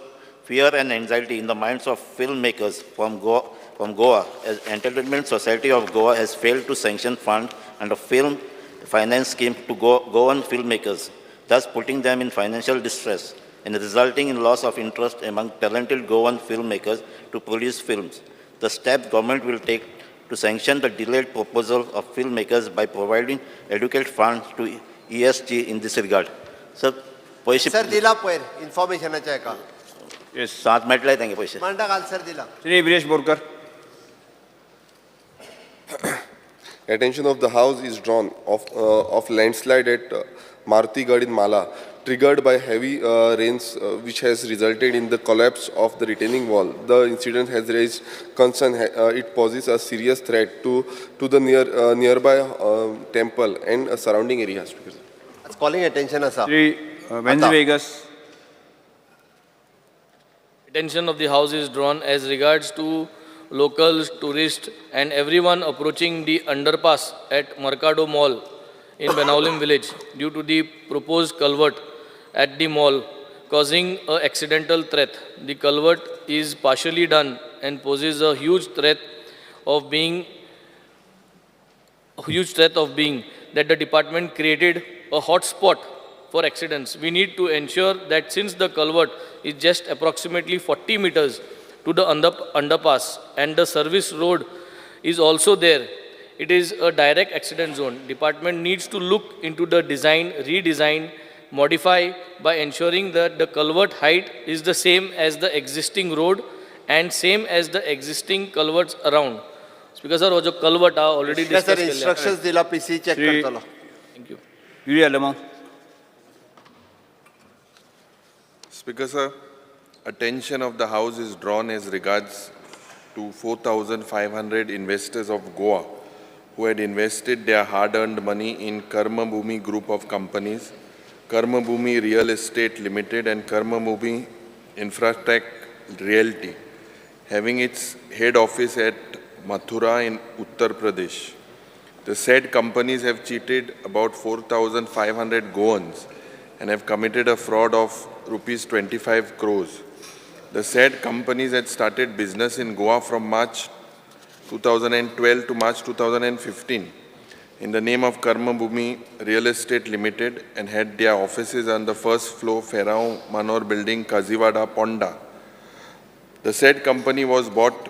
fear and anxiety in the minds of filmmakers from Goa as Entertainment Society of Goa has failed to sanction fund under film finance scheme to Goan filmmakers, thus putting them in financial distress and resulting in loss of interest among talented Goan filmmakers to produce films. The steps government will take to sanction the delayed proposal of filmmakers by providing adequate funds to ESG in this regard. Sir, पयशे सर, दिला पयर इन्फॉर्मेशनाच्या हेका. येस. सात मेळटले तेंगे पयशे. मांडा आन्सर दिला. Shri Viresh Borkar. Attention of the House is drawn of landslide at Marutigad in Mala, triggered by heavy rains, which has resulted in the collapse of the retaining wall. The incident has raised concern. It poses a serious threat to the nearby temple and surrounding areas. Calling attention आसा. Shri Venzy Viegas. Attention of the House is drawn as regards to locals, tourists, and everyone approaching the underpass at Mercado Mall in Benaulim village due to the proposed culvert at the mall causing a accidental threat. The culvert is partially done and poses a huge threat of being that the department created a hotspot for accidents. We need to ensure that since the culvert is just approximately 40 meters to the underpass and the service road is also there, it is a direct accident zone. Department needs to look into the design, redesign, modify by ensuring that the culvert height is the same as the existing road and same as the existing culverts around. Speaker sir, हो जो culvert हा already sir, discuss केल्ले. इन्स्ट्रक्शन्स दिला, पीसी चेक श्री करतलो. Thank you. Yuri Alemao. Speaker, sir, attention of the House is drawn as regards to 4,500 investors of Goa who had invested their hard-earned money in Karma Bhumi Group of Companies, Karma Bhumi Real Estate Limited and Karma Bhumi Infratech Realty, having its head office at Mathura in Uttar Pradesh. The said companies have cheated about 4,500 Goans and have committed a fraud of rupees 25 crores. The said companies had started business in Goa from March 2012 to March 2015 in the name of Karma Bhumi Real Estate Limited and had their offices on the first floor Ferrao Manor Building, Kaziwada, Ponda. The said company was bought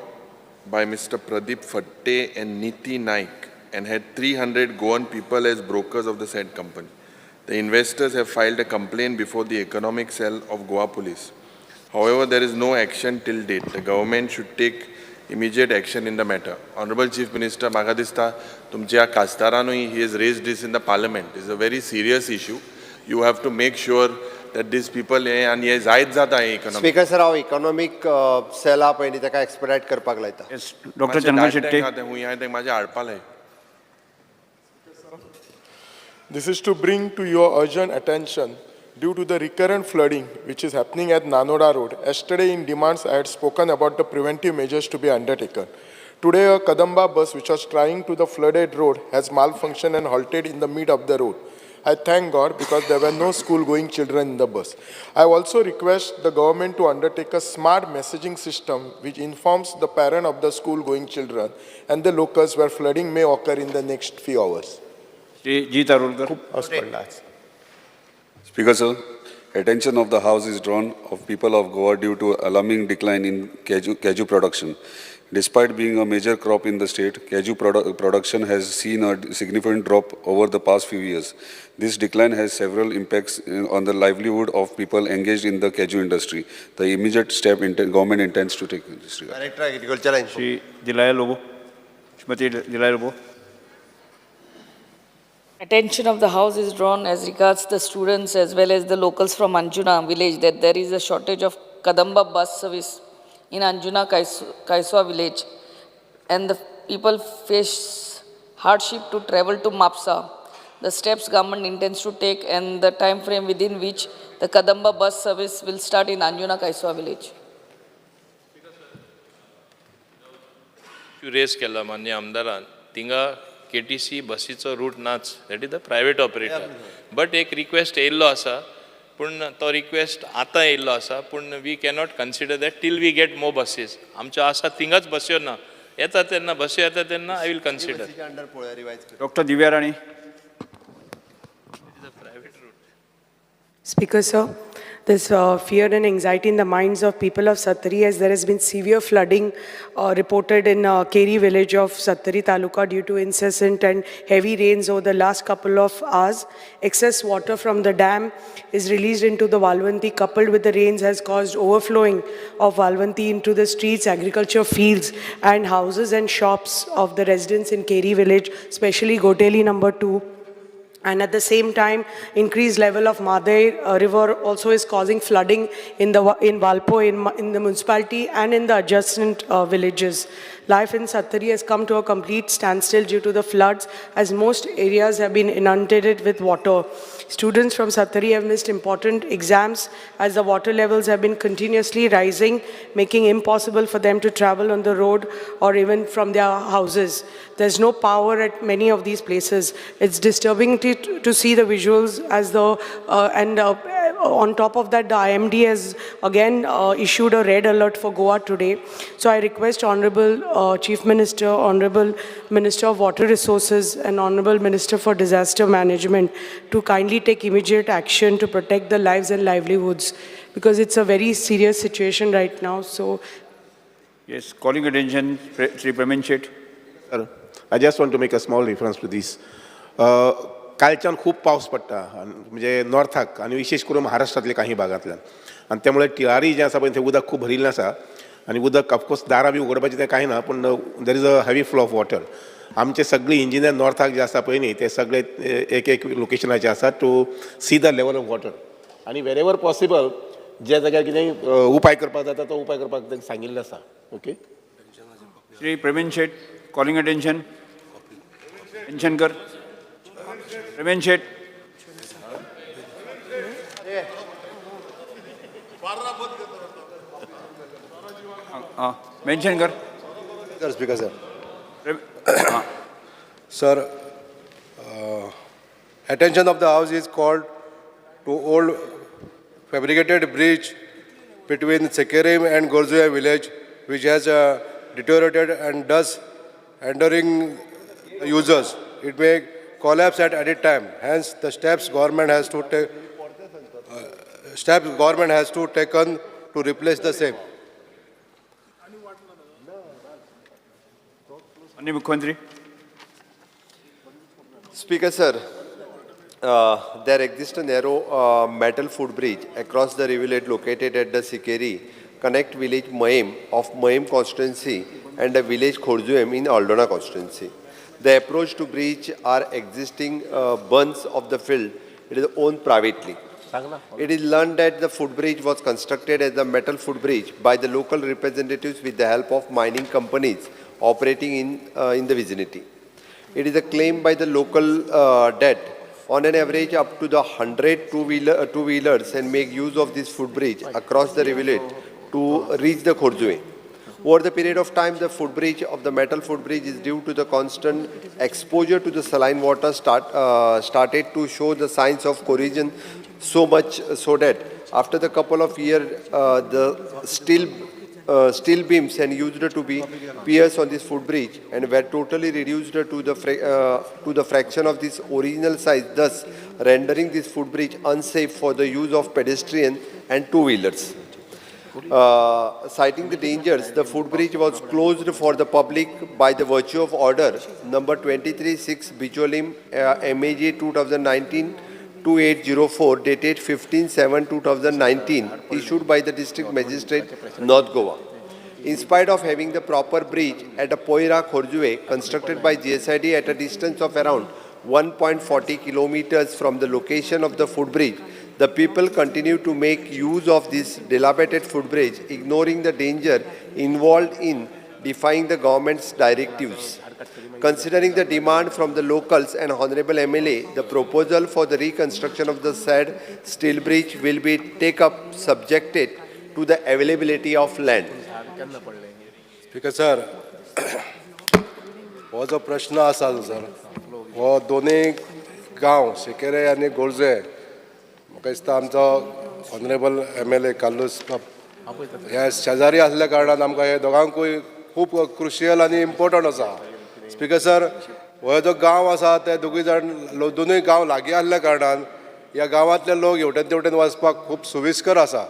by Mr. Pradeep Fatte and Niti Naik and had 300 Goan people as brokers of the said company. The investors have filed a complaint before the Economic Cell of Goa Police. However, there is no action till date. The government should take immediate action in the matter. Honorable Chief Minister, म्हाका दिसता तुमच्या खासदारानूय he has raised this in the parliament. It's a very serious issue. You have to make sure that these people हे आनी हे जायत जाता हे इकॉनॉमी. स्पीकर सर, हांव इकॉनॉमीक सेला पळय न्ही, ताका एक्सपेडायट करपाक लायता. डॉक्टर चंद्रकांत शेट्टी. हुंय हांवें तें म्हाजें हाडपा लाय. This is to bring to your urgent attention due to the recurrent flooding which is happening at Nanoda Road. Yesterday in demands I had spoken about the preventive measures to be undertaken. Today a Kadamba bus which was trying to the flooded road has malfunctioned and halted in the mid of the road. I thank God because there were no school-going children in the bus. I also request the government to undertake a smart messaging system which informs the parent of the school-going children and the locals where flooding may occur in the next few hours. Shri G Tarolkar. पावस पडला आज. Speaker sir, attention of the House is drawn of people of Goa due to alarming decline in cashew production. Despite being a major crop in the state, cashew production has seen a significant drop over the past few years. This decline has several impacts on the livelihood of people engaged in the cashew industry. The immediate step government intends to take in this regard. Director Agriculture. Shri Delilah Lobo, Shrimati Delilah Lobo. Attention of the House is drawn as regards the students as well as the locals from Anjuna village that there is a shortage of Kadamba bus service in Anjuna Kaiswa village, and the people face hardship to travel to Mapsa. The steps government intends to take and the time frame within which the Kadamba bus service will start in Anjuna Kaiswa village. Raise केला मान्य आमदारान, थिंगा केटीसी बसीचो रूट नाच, that is the private operator. But एक रिक्वेस्ट येयल्लो आसा, पूण तो रिक्वेस्ट आतां येयल्लो आसा, पूण we cannot consider that till we get more buses. आमच्यो आसा थिंगाच बस्यो ना, येता तेन्ना बस्यो येता तेन्ना I will consider. Under पळोवया revise. Doctor Divya Rani. Speaker sir, there's fear and anxiety in the minds of people of Sattari as there has been severe flooding reported in Keri village of Sattari Taluka due to incessant and heavy rains over the last couple of hours. Excess water from the dam is released into the Valvanti, coupled with the rains has caused overflowing of Valvanti into the streets, agriculture fields and houses and shops of the residents in Keri village, especially Goteli number 2. And at the same time, increased level of Madai river also is causing flooding in Valpo, in the municipality and in the adjacent villages. Life in Sattari has come to a complete standstill due to the floods, as most areas have been inundated with water. Students from Sattari have missed important exams as the water levels have been continuously rising, making impossible for them to travel on the road or even from their houses. There's no power at many of these places. It's disturbing to see the visuals as the, on top of that, the IMD has again issued a red alert for Goa today. So I request Honorable Chief Minister, Honorable Minister of Water Resources and Honorable Minister for Disaster Management to kindly take immediate action to protect the lives and livelihoods, because it's a very serious situation right now. So, yes, calling attention, Shri Premendra Shet. Sir, I just want to make a small reference to this. कालच्यान खूब पावस पडटा म्हणजे नॉर्थाक आनी विशेष करून महाराष्ट्रांतल्या काही भागांतल्यान, आनी त्यामुळे टिळारी जें आसा पळय थंय उदक खूब भरिल्लें आसा आनी उदक ऑफकोर्स दारां बी उगडपाचें तें कांय ना, पूण there is a heavy flow of water. आमचे सगळे इंजिनियर नॉर्थाक जे आसा पळय न्ही ते सगळे एक एक लोकेशनाचे आसा to see the level of water, आनी वेर एवर पॉसिबल ज्या जाग्यार कितें उपाय करपाक जाता तो उपाय करपाक तांकां सांगिल्लें आसा. Okay, Shri Praveen Shet, calling attention. Attention कर प्रवीण शेट. हां, मेन्शन कर. Sir, speaker sir. Sir, attention of the house is called to old fabricated bridge between Sekerim and Gorzuya village, which has deteriorated and thus endangering users. It may collapse at any time. Hence, the steps government has to take, taken to replace the same. माननीय मुख्यमंत्री. Speaker sir, There exists a narrow metal footbridge across the rivulet located at the Sikeri, connect village Mahim of Mahim constituency and the village Khorjuem in Aldona constituency. The approach to bridge are existing bunds of the field. It is owned privately. It is learned that the footbridge was constructed as a metal footbridge by the local representatives with the help of mining companies operating in the vicinity. It is a claim by the local that on an average up to the 100 two-wheelers and make use of this footbridge across the rivulet to reach the Khorjuem. Over the period of time, the footbridge of the metal footbridge is due to the constant exposure to the saline water started to show the signs of corrosion, so much so that after the couple of years, the steel beams and used to be pierced on this footbridge and were totally reduced to the fraction of this original size, thus rendering this footbridge unsafe for the use of pedestrian and two-wheelers. Citing the dangers, the footbridge was closed for the public by the virtue of order number 23-6 Bicholim MAG 2019-2804 dated 15/7/2019 issued by the district magistrate North Goa. In spite of having the proper bridge at a Poira Khorjuve constructed by GSID at a distance of around 1.40 kilometers from the location of the footbridge, the people continue to make use of this dilapidated footbridge, ignoring the danger involved in defying the government's directives. Considering the demand from the locals and Honorable MLA, the proposal for the reconstruction of the said steel bridge will be take up subjected to the availability of land. Speaker sir, हो जो प्रश्न आसा सर, हो दोनूय गांव सिकेरे आनी गोरजे, म्हाका दिसता आमचो ऑनरेबल MLA Carlos हे शेजारी आसल्या कारणान आमकां हे दोगांकूय खूब क्रुशियल आनी इम्पोर्टंट आसा. स्पीकर सर, हो जो गांव आसा ते दोगूय जाण दोनूय गांव लागीं आसल्या कारणान ह्या गांवांतले लोक हेवटेन तेवटेन वचपाक खूब सुविस्कर आसा.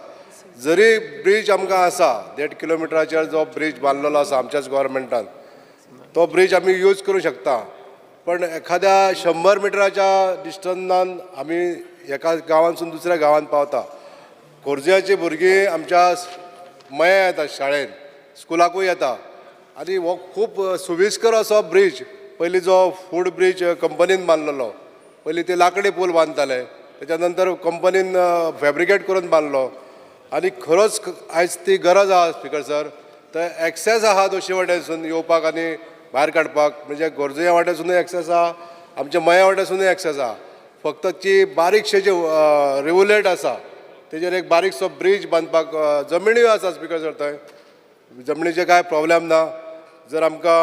जरी ब्रीज आमकां आसा 1.5 किलोमिटराचेर जो ब्रीज बांदलेलो आसा आमच्याच गोवोरमेंटान, तो ब्रीज आमी यूज करूं शकता, पण एखाद्या 100 मिटराच्या डिस्टन्सान आमी एका गांवांतसून दुसऱ्या गांवांत पावता. खोर्जुयाची भुरगीं आमच्या मया येता शाळेन, स्कुलाकूय येता आनी हो खूब सुविस्कर असो ब्रीज. पयलीं जो फूड ब्रीज कंपनीन बांदलेलो, पयलीं ते लाकडी पूल बांदताले, तेच्या नंतर कंपनीन फॅब्रिकेट करून बांदलो आनी खरोच आयज ती गरज आहा. स्पीकर सर, तर एक्सेस आहा दोशी वाटेनसून येवपाक आनी भायर काडपाक, म्हणजे गोरजुया वाटेनसूनय एक्सेस आहा, आमच्या मया वाटेनसूनय एक्सेस आहा. फक्त ती बारीकशे जे रिवुलेट आसा तेजेर एक बारीकसो ब्रीज बांदपाक जमिनीय आसा. स्पीकर सर, थंय जमनीचे कांय प्रॉब्लेम ना. जर आमकां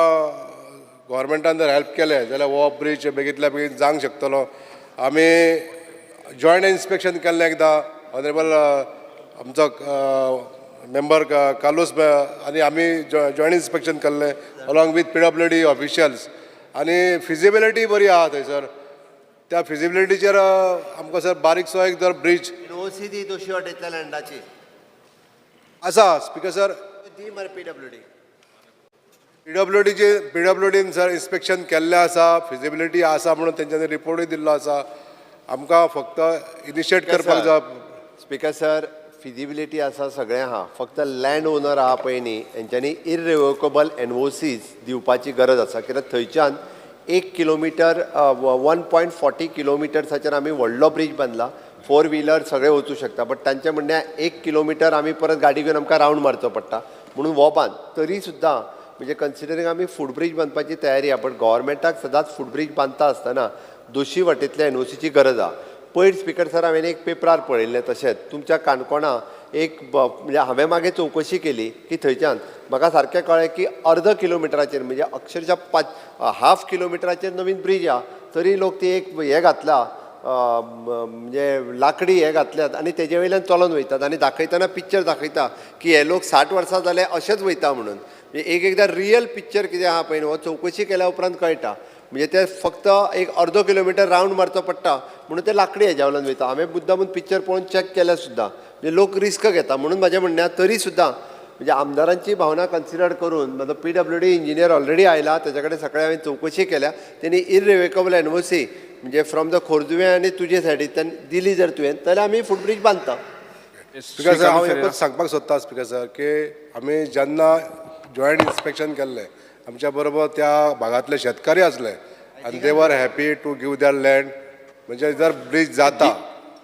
गोवोरमेंटान जर हेल्प केलें जाल्यार हो ब्रीज बेगींतल्या बेगीन जावंक शकतलो. आमी जॉयंट इन्स्पेक्शन केल्लें एकदां, ऑनरेबल आमचो मेंबर कार्लोस आनी आमी जॉयंट इन्स्पेक्शन केल्लें along with PWD officials आनी फिजिबिलिटी बरी आहा थंयसर. त्या फिजिबिलिटीचेर आमकां सर बारीकसो एक जर ब्रीज एनओसी दी दोशी वाटेंतल्या लँडाची आसा. स्पीकर सर, दी मरे PWD पीडब्ल्यूडीन सर इन्स्पेक्शन केल्लें आसा, फिजिबिलिटी आसा म्हणून तेंच्यांनी रिपोर्टूय दिल्लो आसा. आमकां फक्त इनिशिएट करपाक जाय. स्पीकर सर, फिजिबिलिटी आसा, सगळें आहा, फक्त लँड ओनर आहा पळय न्ही, हेंच्यांनी इररिवोकेबल एनओसीज दिवपाची गरज आसा. कित्याक थंयच्यान 1 किलोमिटर 1.40 किलोमिटर्साचेर आमी व्हडलो ब्रीज बांदला, 4 व्हिलर सगळे वचूं शकता, बट तांचें म्हणणें 1 किलोमिटर आमी परत गाडी घेवन आमकां रावंड मारचो पडटा म्हणून हो बांद. तरी सुद्दां म्हणजे कन्सिडरींग आमी फुटब्रीज बांदपाची तयारी आहा, बट गोवोरमेंटाक सदांच फुटब्रीज बांदता आसतना दोशी वाटेंतल्या एनओसीची गरज आहा. पयर स्पीकर सर, हांवें एक पेपरार पळयल्लें, तशेंच तुमच्या काणकोणा एक म्हणजे हांवें मागीर चवकशी केली की थंयच्यान म्हाका सारकें कळ्ळें की अर्द किलोमिटराचेर म्हणजे अक्षरशः 0.5 किलोमिटराचेर नवीन ब्रीज आहा, तरी लोक ती एक हें घातला म्हणजे लाकडी हें घातल्यात आनी तेजे वयल्यान चलोन वयतात आनी दाखयतना पिक्चर दाखयता की हे लोक 60 वर्सां जाले अशेंच वयता म्हणून. म्हणजे एक एकदां रियल पिक्चर कितें आहा पळय न्हू, हो चवकशी केल्या उपरांत कळटा. म्हणजे ते फक्त एक अर्दो किलोमिटर रावंड मारचो पडटा म्हणून ते लाकडी हेज्या वयल्यान वयता. हांवें मुद्दामून पिक्चर पळोवन चॅक केल्यार सुद्दां म्हणजे लोक रिस्क घेता. म्हणून म्हाजें म्हणणें आहा, तरी सुद्दां म्हणजे आमदारांची भावना कन्सिडर करून म्हजो पीडब्ल्यूडी इंजिनियर ऑलरेडी आयला, ताच्या कडेन सकाळी हांवें चवकशी केल्या. तेणी इरिवेकेबल एनओसी म्हणजे फ्रॉम the खोर्जुवें आनी तुजे सायडींतल्यान दिली जर तुवें जाल्यार आमी फुटब्रीज बांदता. स्पीकर सर, हांव एकूच सांगपाक सोदता स्पीकर सर की आमी जेन्ना जॉयंट इन्स्पेक्शन केल्लें आमच्या बरोबर त्या भागांतले शेतकारी आसले आनी they were happy to give their land. म्हणजे जर ब्रीज जाता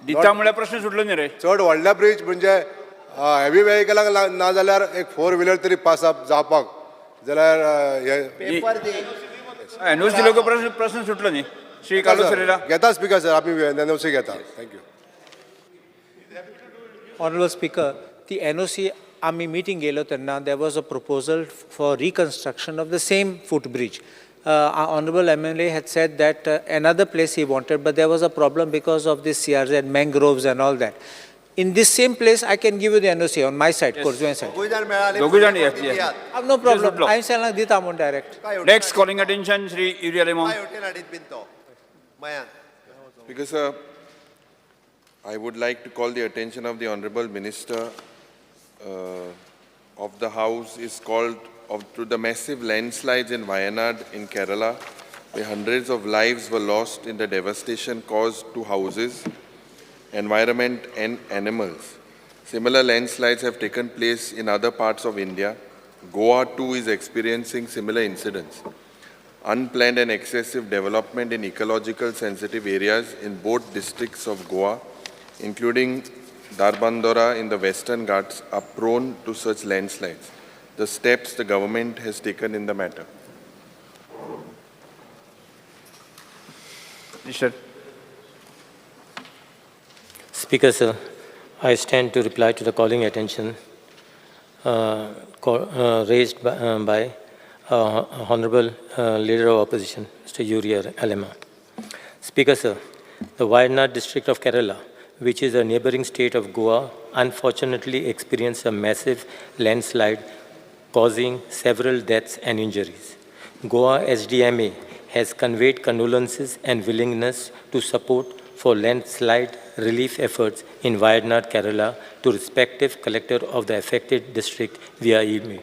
दिता म्हळ्यार प्रश्न सुटलो न्ही रे. चड व्हडल्या ब्रीज म्हणजे हेवी वेहिकलाक ना जाल्यार एक फोर व्हिलर तरी पास जावपाक जाल्यार हे पेपर दी. एनओसी दिलो प्रश्न सुटलो न्ही. श्री कार्लोस फेरेरा. घेता स्पीकर सर, आमी एनओसी घेता. Thank you. Honorable Speaker, the NOC आमी meeting गेलो तेन्ना there was a proposal for reconstruction of the same footbridge. Our Honorable MLA had said that another place he wanted, but there was a problem because of this CRZ mangroves and all that. In this same place, I can give you the NOC on my side, Corjuem side. दोगूय जाण yes. No problem. I am saying दिता म्हूण direct. Next calling attention Shri Yuri Alemao. Because sir, I would like to call the attention of the Honorable Minister of the House is called to the massive landslides in Wayanad in Kerala, where hundreds of lives were lost in the devastation caused to houses, environment and animals. Similar landslides have taken place in other parts of India. Goa too is experiencing similar incidents. Unplanned and excessive development in ecological sensitive areas in both districts of Goa, including Darbandora in the Western Ghats, are prone to such landslides. The steps the government has taken in the matter. Minister. Speaker, sir, I stand to reply to the calling attention raised by Honorable Leader of Opposition, Mr. Yuri Alemao. Speaker, sir, the Wayanad district of Kerala, which is a neighboring state of Goa, unfortunately experienced a massive landslide causing several deaths and injuries. Goa SDMA has conveyed condolences and willingness to support for landslide relief efforts in Wayanad, Kerala to respective collector of the affected district via email.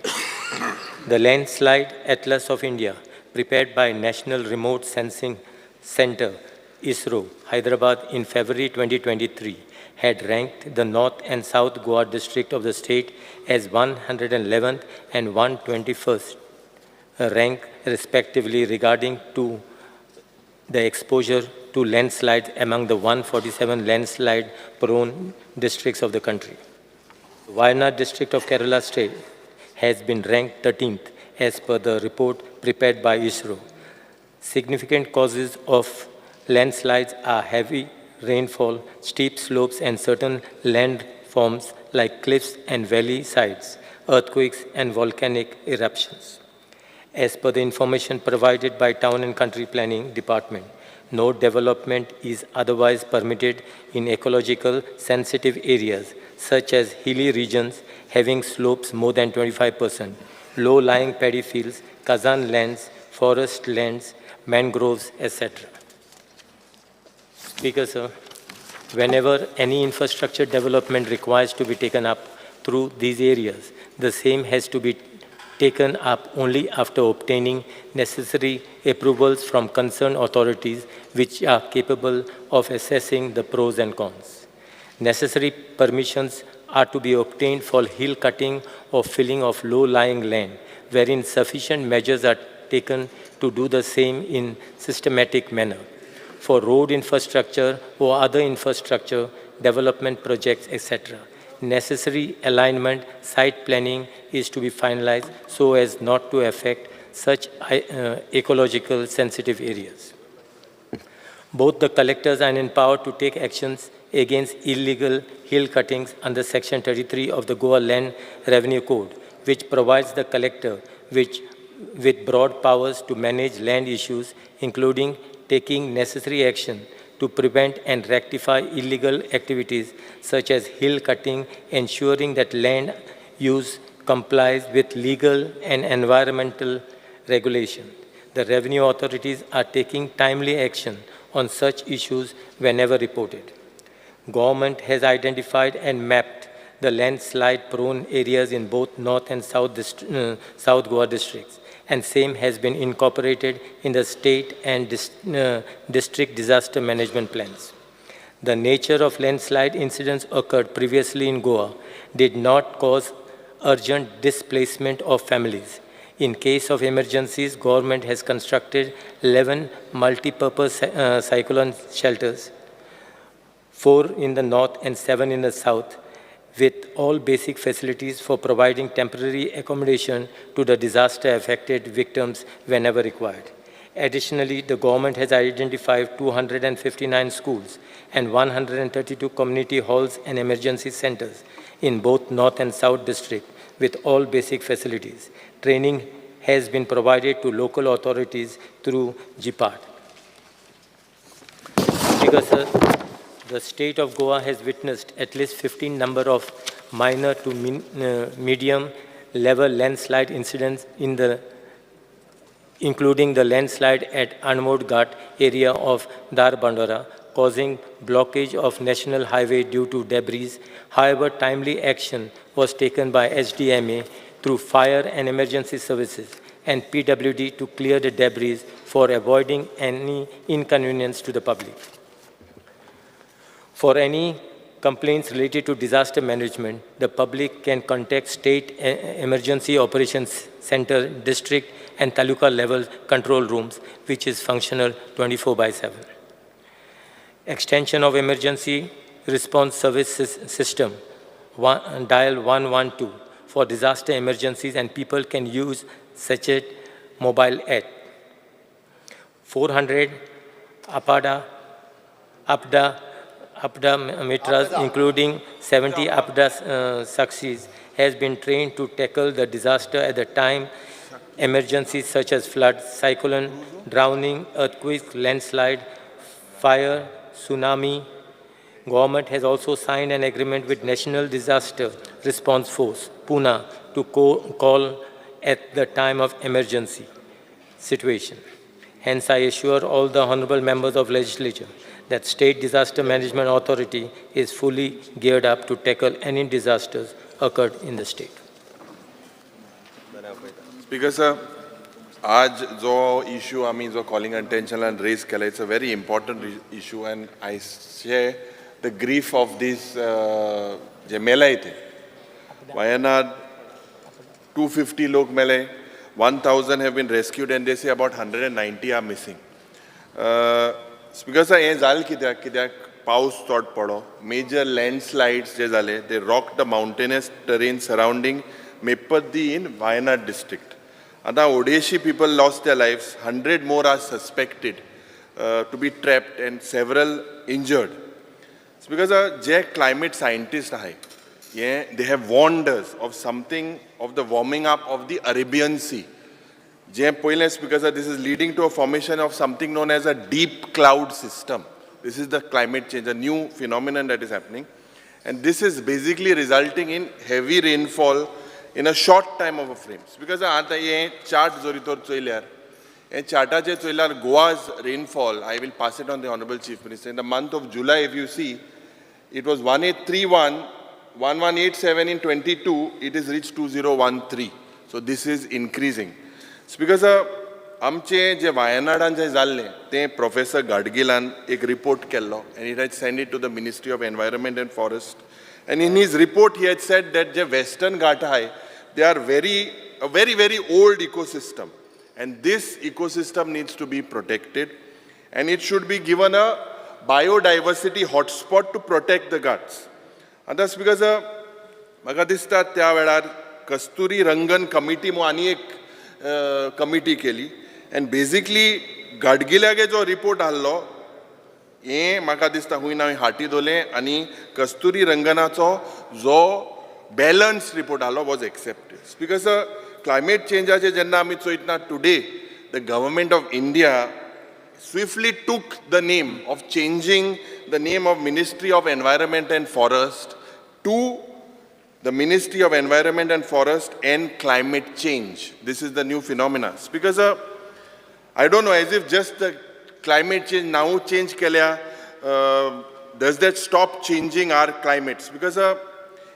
The Landslide Atlas of India, prepared by National Remote Sensing Center, ISRO, Hyderabad in February 2023, had ranked the North and South Goa district of the state as 111th and 121st rank respectively regarding to the exposure to landslides among the 147 landslide-prone districts of the country. Wayanad district of Kerala state has been ranked 13th as per the report prepared by ISRO. Significant causes of landslides are heavy rainfall, steep slopes and certain landforms like cliffs and valley sides, earthquakes and volcanic eruptions. As per the information provided by Town and Country Planning Department, no development is otherwise permitted in ecological sensitive areas such as hilly regions having slopes more than 25%, low-lying paddy fields, Kazan lands, forest lands, mangroves, etc. Speaker, sir, whenever any infrastructure development requires to be taken up through these areas, the same has to be taken up only after obtaining necessary approvals from concerned authorities which are capable of assessing the pros and cons. Necessary permissions are to be obtained for hill cutting or filling of low-lying land, wherein sufficient measures are taken to do the same in systematic manner. For road infrastructure or other infrastructure, development projects, etc. Necessary alignment, site planning is to be finalized so as not to affect such ecological sensitive areas. Both the collectors are empowered to take actions against illegal hill cuttings under Section 33 of the Goa Land Revenue Code, which provides the collector with broad powers to manage land issues, including taking necessary action to prevent and rectify illegal activities such as hill cutting, ensuring that land use complies with legal and environmental regulation. The revenue authorities are taking timely action on such issues whenever reported. Government has identified and mapped the landslide-prone areas in both North and South Goa districts, and same has been incorporated in the state and district disaster management plans. The nature of landslide incidents occurred previously in Goa did not cause urgent displacement of families. In case of emergencies, government has constructed 11 multi-purpose cyclone shelters, 4 in the north and 7 in the south, with all basic facilities for providing temporary accommodation to the disaster-affected victims whenever required. Additionally, the government has identified 259 schools and 132 community halls and emergency centers in both North and South District with all basic facilities. Training has been provided to local authorities through GPAD. Speaker, sir, the state of Goa has witnessed at least 15 number of minor to medium level landslide incidents including the landslide at Anmod Ghat area of Dharbandora, causing blockage of national highway due to debris. However, timely action was taken by SDMA through fire and emergency services and PWD to clear the debris for avoiding any inconvenience to the public. For any complaints related to disaster management, the public can contact State Emergency Operations Center, district and taluka level control rooms, which is functional 24/7. Extension of Emergency Response Service System, dial 112 for disaster emergencies, and people can use such a mobile app. 400 APDA mitras, including 70 APDA Sakshis, has been trained to tackle the disaster at the time emergencies such as flood, cyclone, drowning, earthquake, landslide, fire, tsunami. Government has also signed an agreement with National Disaster Response Force, Pune, to call at the time of emergency situation. Hence, I assure all the honorable members of legislature that State Disaster Management Authority is fully geared up to tackle any disasters occurred in the state. Speaker sir, आज जो issue आमी जो calling attention and raise केला, it's a very important issue and I share the grief of this जे मेलाय ते. Wayanad 250 लोक मेले, 1,000 have been rescued and they say about 190 are missing. Speaker sir, हें जालें कित्याक कित्याक पावस चड पडो, मेजर लँडस्लायड्स जे जाले, they rock the mountainous terrain surrounding Meppadi in Wayanad district. आतां Odeshi people lost their lives, 100 more are suspected to be trapped and several injured. Because J climate scientist आहाय हे they have warned us of something of the warming up of the Arabian Sea. जे पयलें speaker sir, this is leading to a formation of something known as a deep cloud system. This is the climate change, a new phenomenon that is happening. And this is basically resulting in heavy rainfall in a short time of a frame. Because आतां हे चार्ट जरी तर चोयल्यार, हे चार्टाचेर चोयल्यार Goa's rainfall, I will pass it on the Honorable Chief Minister. In the month of July, if you see, it was 1831, 1187 in 22, it is reached 2013. So this is increasing. Because आमचे जे वायनाडान जे जाल्लें तें प्रोफेसर गाडगिलान एक रिपोर्ट केल्लो and it had send it to the Ministry of Environment and Forest. And in his report he had said that J western Ghat आहाय they are very a very very old ecosystem and this ecosystem needs to be protected and it should be given a biodiversity hotspot to protect the Ghats. आतां because म्हाका दिसता त्या वेळार कस्तुरी रंगन कमिटी म्हूण आनी एक कमिटी केली एंड बेजिकली गाडगिल्यागे जो रिपोर्ट आहलो हें म्हाका दिसता खूंय ना हाटी दवरलें आनी कस्तुरी रंगनाचो जो बॅलन्स रिपोर्ट आहलो वॉज एक्सेप्टेड. Because climate चेंजाचेर जेन्ना आमी चोयतना today the government of India swiftly took the name of changing the name of Ministry of Environment and Forest to the Ministry of Environment and Forest and Climate Change. This is the new phenomena. Because I don't know, as if just the climate change now change kelya, does that stop changing our climates? Because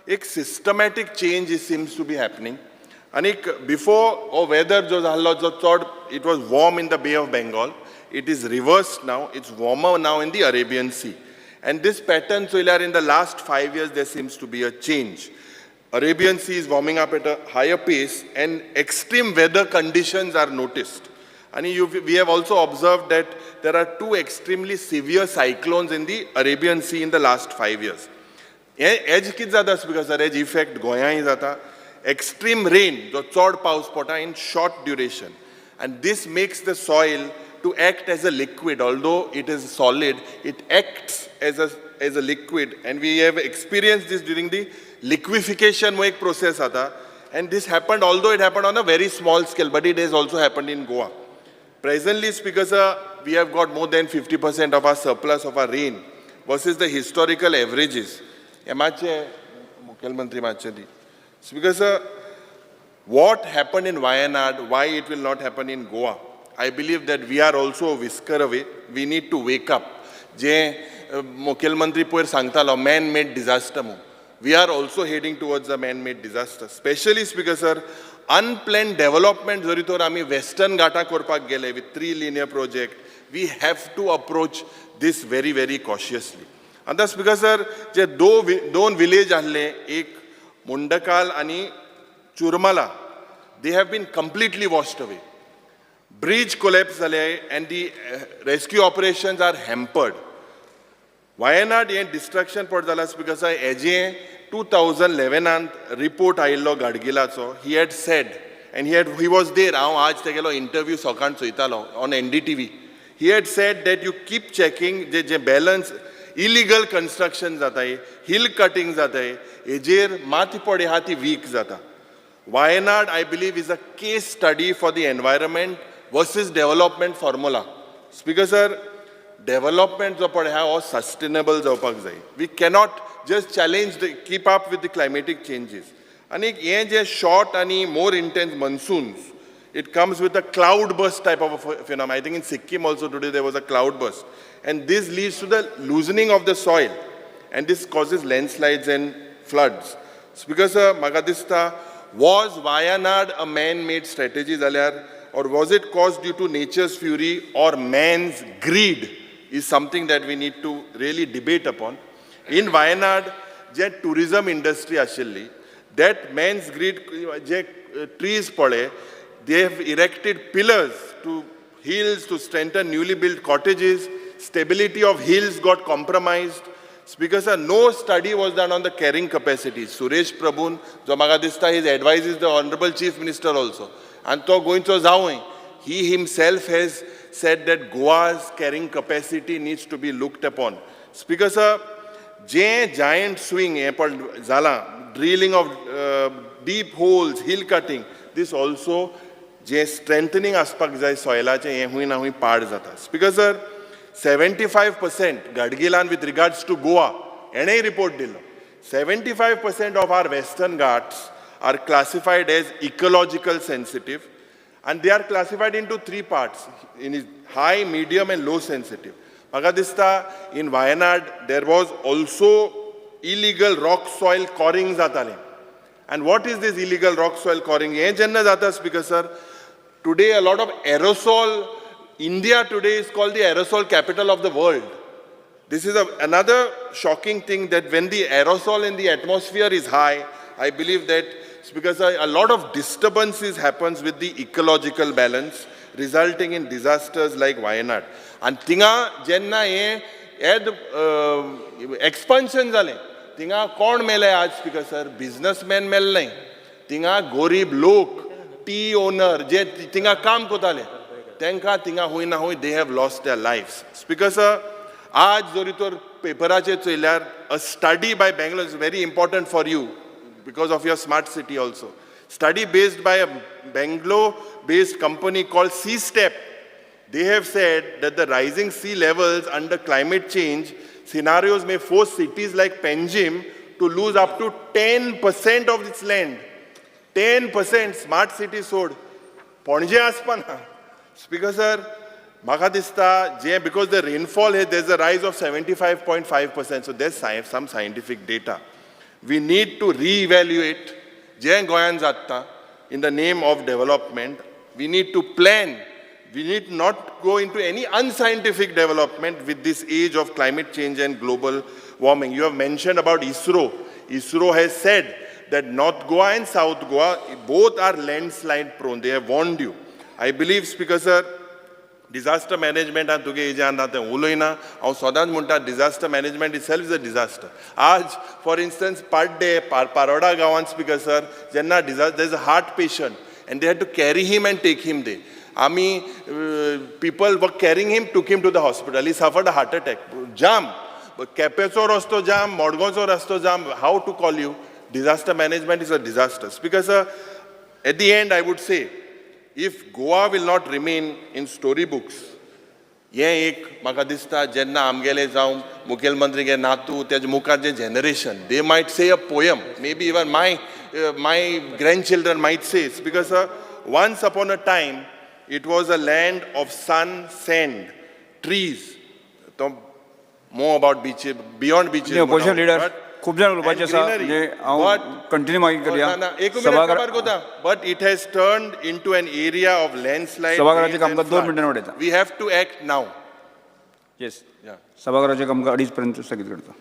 एक systematic change is seems to be happening. आनीक बिफोर हो वेदर जो जाल्लो जो चड, it was warm in the Bay of Bengal. It is reverse now, it's warmer now in the Arabian Sea. And this pattern चोयल्यार in the last 5 years there seems to be a change. Arabian Sea is warming up at a higher pace and extreme weather conditions are noticed. And we have also observed that there are two extremely severe cyclones in the Arabian Sea in the last 5 years. As कितें जाता स्पीकर सर, हेज इफेक्ट गोंयांय जाता. एक्स्ट्रीम रेन, जो चड पावस पडटा in short duration, and this makes the soil to act as a liquid. Although it is solid, it acts as a liquid, and we have experienced this during the liquefaction एक process आता. And this happened, although it happened on a very small scale, but it has also happened in Goa. Presently, Speaker sir, we have got more than 50% of our surplus of our rain versus the historical averages. हे मातशें मुखेलमंत्री मातशें दी. Speaker sir, what happened in Wayanad, why it will not happen in Goa? I believe that we are also a whisker away. We need to wake up. जे मुखेलमंत्री पयर सांगतालो मॅन मेड डिझास्टर म्हणून, we are also heading towards a man made disaster. Specially, Speaker sir, unplanned development जरी तर आमी वेस्टर्न घाटा करपाक गेले with three linear project, we have to approach this very very cautiously. आतां स्पीकर सर, जे दोन विलेज आहले, एक मुंडकाल आनी चुरमाला, they have been completely washed away. Bridge collapse जाले and the rescue operations are hampered. Wayanad हें डिस्ट्रक्शन पड जाला स्पीकर सर, हेजें 2011नान रिपोर्ट आयिल्लो गाडगिलाचो. He had said, and he was there, हांव आज तेगेलो इंटरव्यू सकाळ चोयतालो on NDTV. He had said that you keep checking J J balance illegal construction जाताय, हिल कटींग जाताय, हेजेर माती पडे आहा ती वीक जाता. Wayanad, I believe, is a case study for the environment versus development formula. Speaker sir, development जो पळय आहा हो सस्टेनेबल जावपाक जाय. We cannot just challenge the keep up with the climatic changes. आनी हें जे शॉर्ट आनी more intense monsoons, it comes with a cloud burst type of a phenomenon. I think in Sikkim also today there was a cloud burst. And this leads to the loosening of the soil. And this causes landslides and floods. Speaker sir, म्हाका दिसता, was Wayanad a man-made strategy जाल्यार, or was it caused due to nature's fury or man's greed, is something that we need to really debate upon. In Wayanad, J tourism industry आशिल्ली, that man's greed, J trees पळय, they have erected pillars to hills to strengthen newly built cottages. Stability of hills got compromised. Speaker sir, no study was done on the carrying capacity. Suresh Prabhun, जो म्हाका दिसता, his advice is the Honorable Chief Minister also. आनी तो गोंयचो जावंय, he himself has said that Goa's carrying capacity needs to be looked upon. Speaker sir, J giant swing हें पण जालां, drilling of deep holes, hill cutting, this also J strengthening आसपाक जाय सॉयलाचें, हें खूंय ना खूंय पाड जाता. Speaker sir, 75% गाडगिलान with regards to Goa हेणेय report दिलो, 75% of our Western Ghats are classified as ecological sensitive, and they are classified into three parts, in high, medium and low sensitive. म्हाका दिसता in Wayanad there was also illegal rock soil quarrying जातालें. And what is this illegal rock soil quarrying? हें जेन्ना जाता, Speaker sir, today a lot of aerosol. India today is called the aerosol capital of the world. This is another shocking thing, that when the aerosol in the atmosphere is high, I believe that it's because a lot of disturbances happens with the ecological balance, resulting in disasters like Wayanad. आनी थिंगा जेन्ना हें एद एक्सपान्शन जालें, थिंगा कोण मेले आज, स्पीकर सर? बिजनसमॅन मेले न्हय, थिंगा गोरीब लोक, टी ओनर जे थिंगा काम करताले, तांकां थिंगा खूंय ना खूंय they have lost their lives. Speaker sir, आज जरी तर पेपराचेर चोयल्यार, a study by Bangalore is very important for you because of your smart city also. Study based by a Bangalore based company called C-Step. They have said that the rising sea levels under climate change scenarios may force cities like Panjim to lose up to 10% of its land. 10%. Smart city सोड, पणजे आसपाना. स्पीकर सर, म्हाका दिसता जे because the rainfall hey, there's a rise of 75.5%, so there's some scientific data. We need to reevaluate जें गोंयान जाता in the name of development. We need to plan. We need not go into any unscientific development with this age of climate change and global warming. You have mentioned about ISRO. ISRO has said that North Goa and South Goa both are landslide prone. They have warned you. I believe, Speaker sir, disaster management आनी तुगे हेज्यान आतां उलयना. हांव सदांच म्हणटा, disaster management itself is a disaster. आज फॉर इन्स्टन्स पाड्डे पारोडा गांवांत, स्पीकर सर, जेन्ना there is a heart patient and they had to carry him and take him there. आमी people were carrying him, took him to the hospital. He suffered a heart attack. Jam, केपेचो रस्तो जाम, मडगांवचो रस्तो jam. How to call you? Disaster management is a disaster. Speaker sir, at the end I would say, if Goa will not remain in story books, हें एक म्हाका दिसता, जेन्ना आमगेले जावं मुखेलमंत्री गे नातू, तेजे मुखार जे generation, they might say a poem, maybe even my grandchildren might say, because once upon a time it was a land of sun, sand, trees, तो more about beaches, beyond beaches. Opposition leader, खूब जाण उलोवपाचें आसा, म्हणजे हांव कंटिन्यू मागीर करया. ना, एक मिनट, खबर कोता. But it has turned into an area of landslide. सभाघराचें कामकाज 2 मिनटां वाडयता. We have to act now. Yes, सभाघराचें कामकाज 2:30 पर्यंत स्थगीत करता.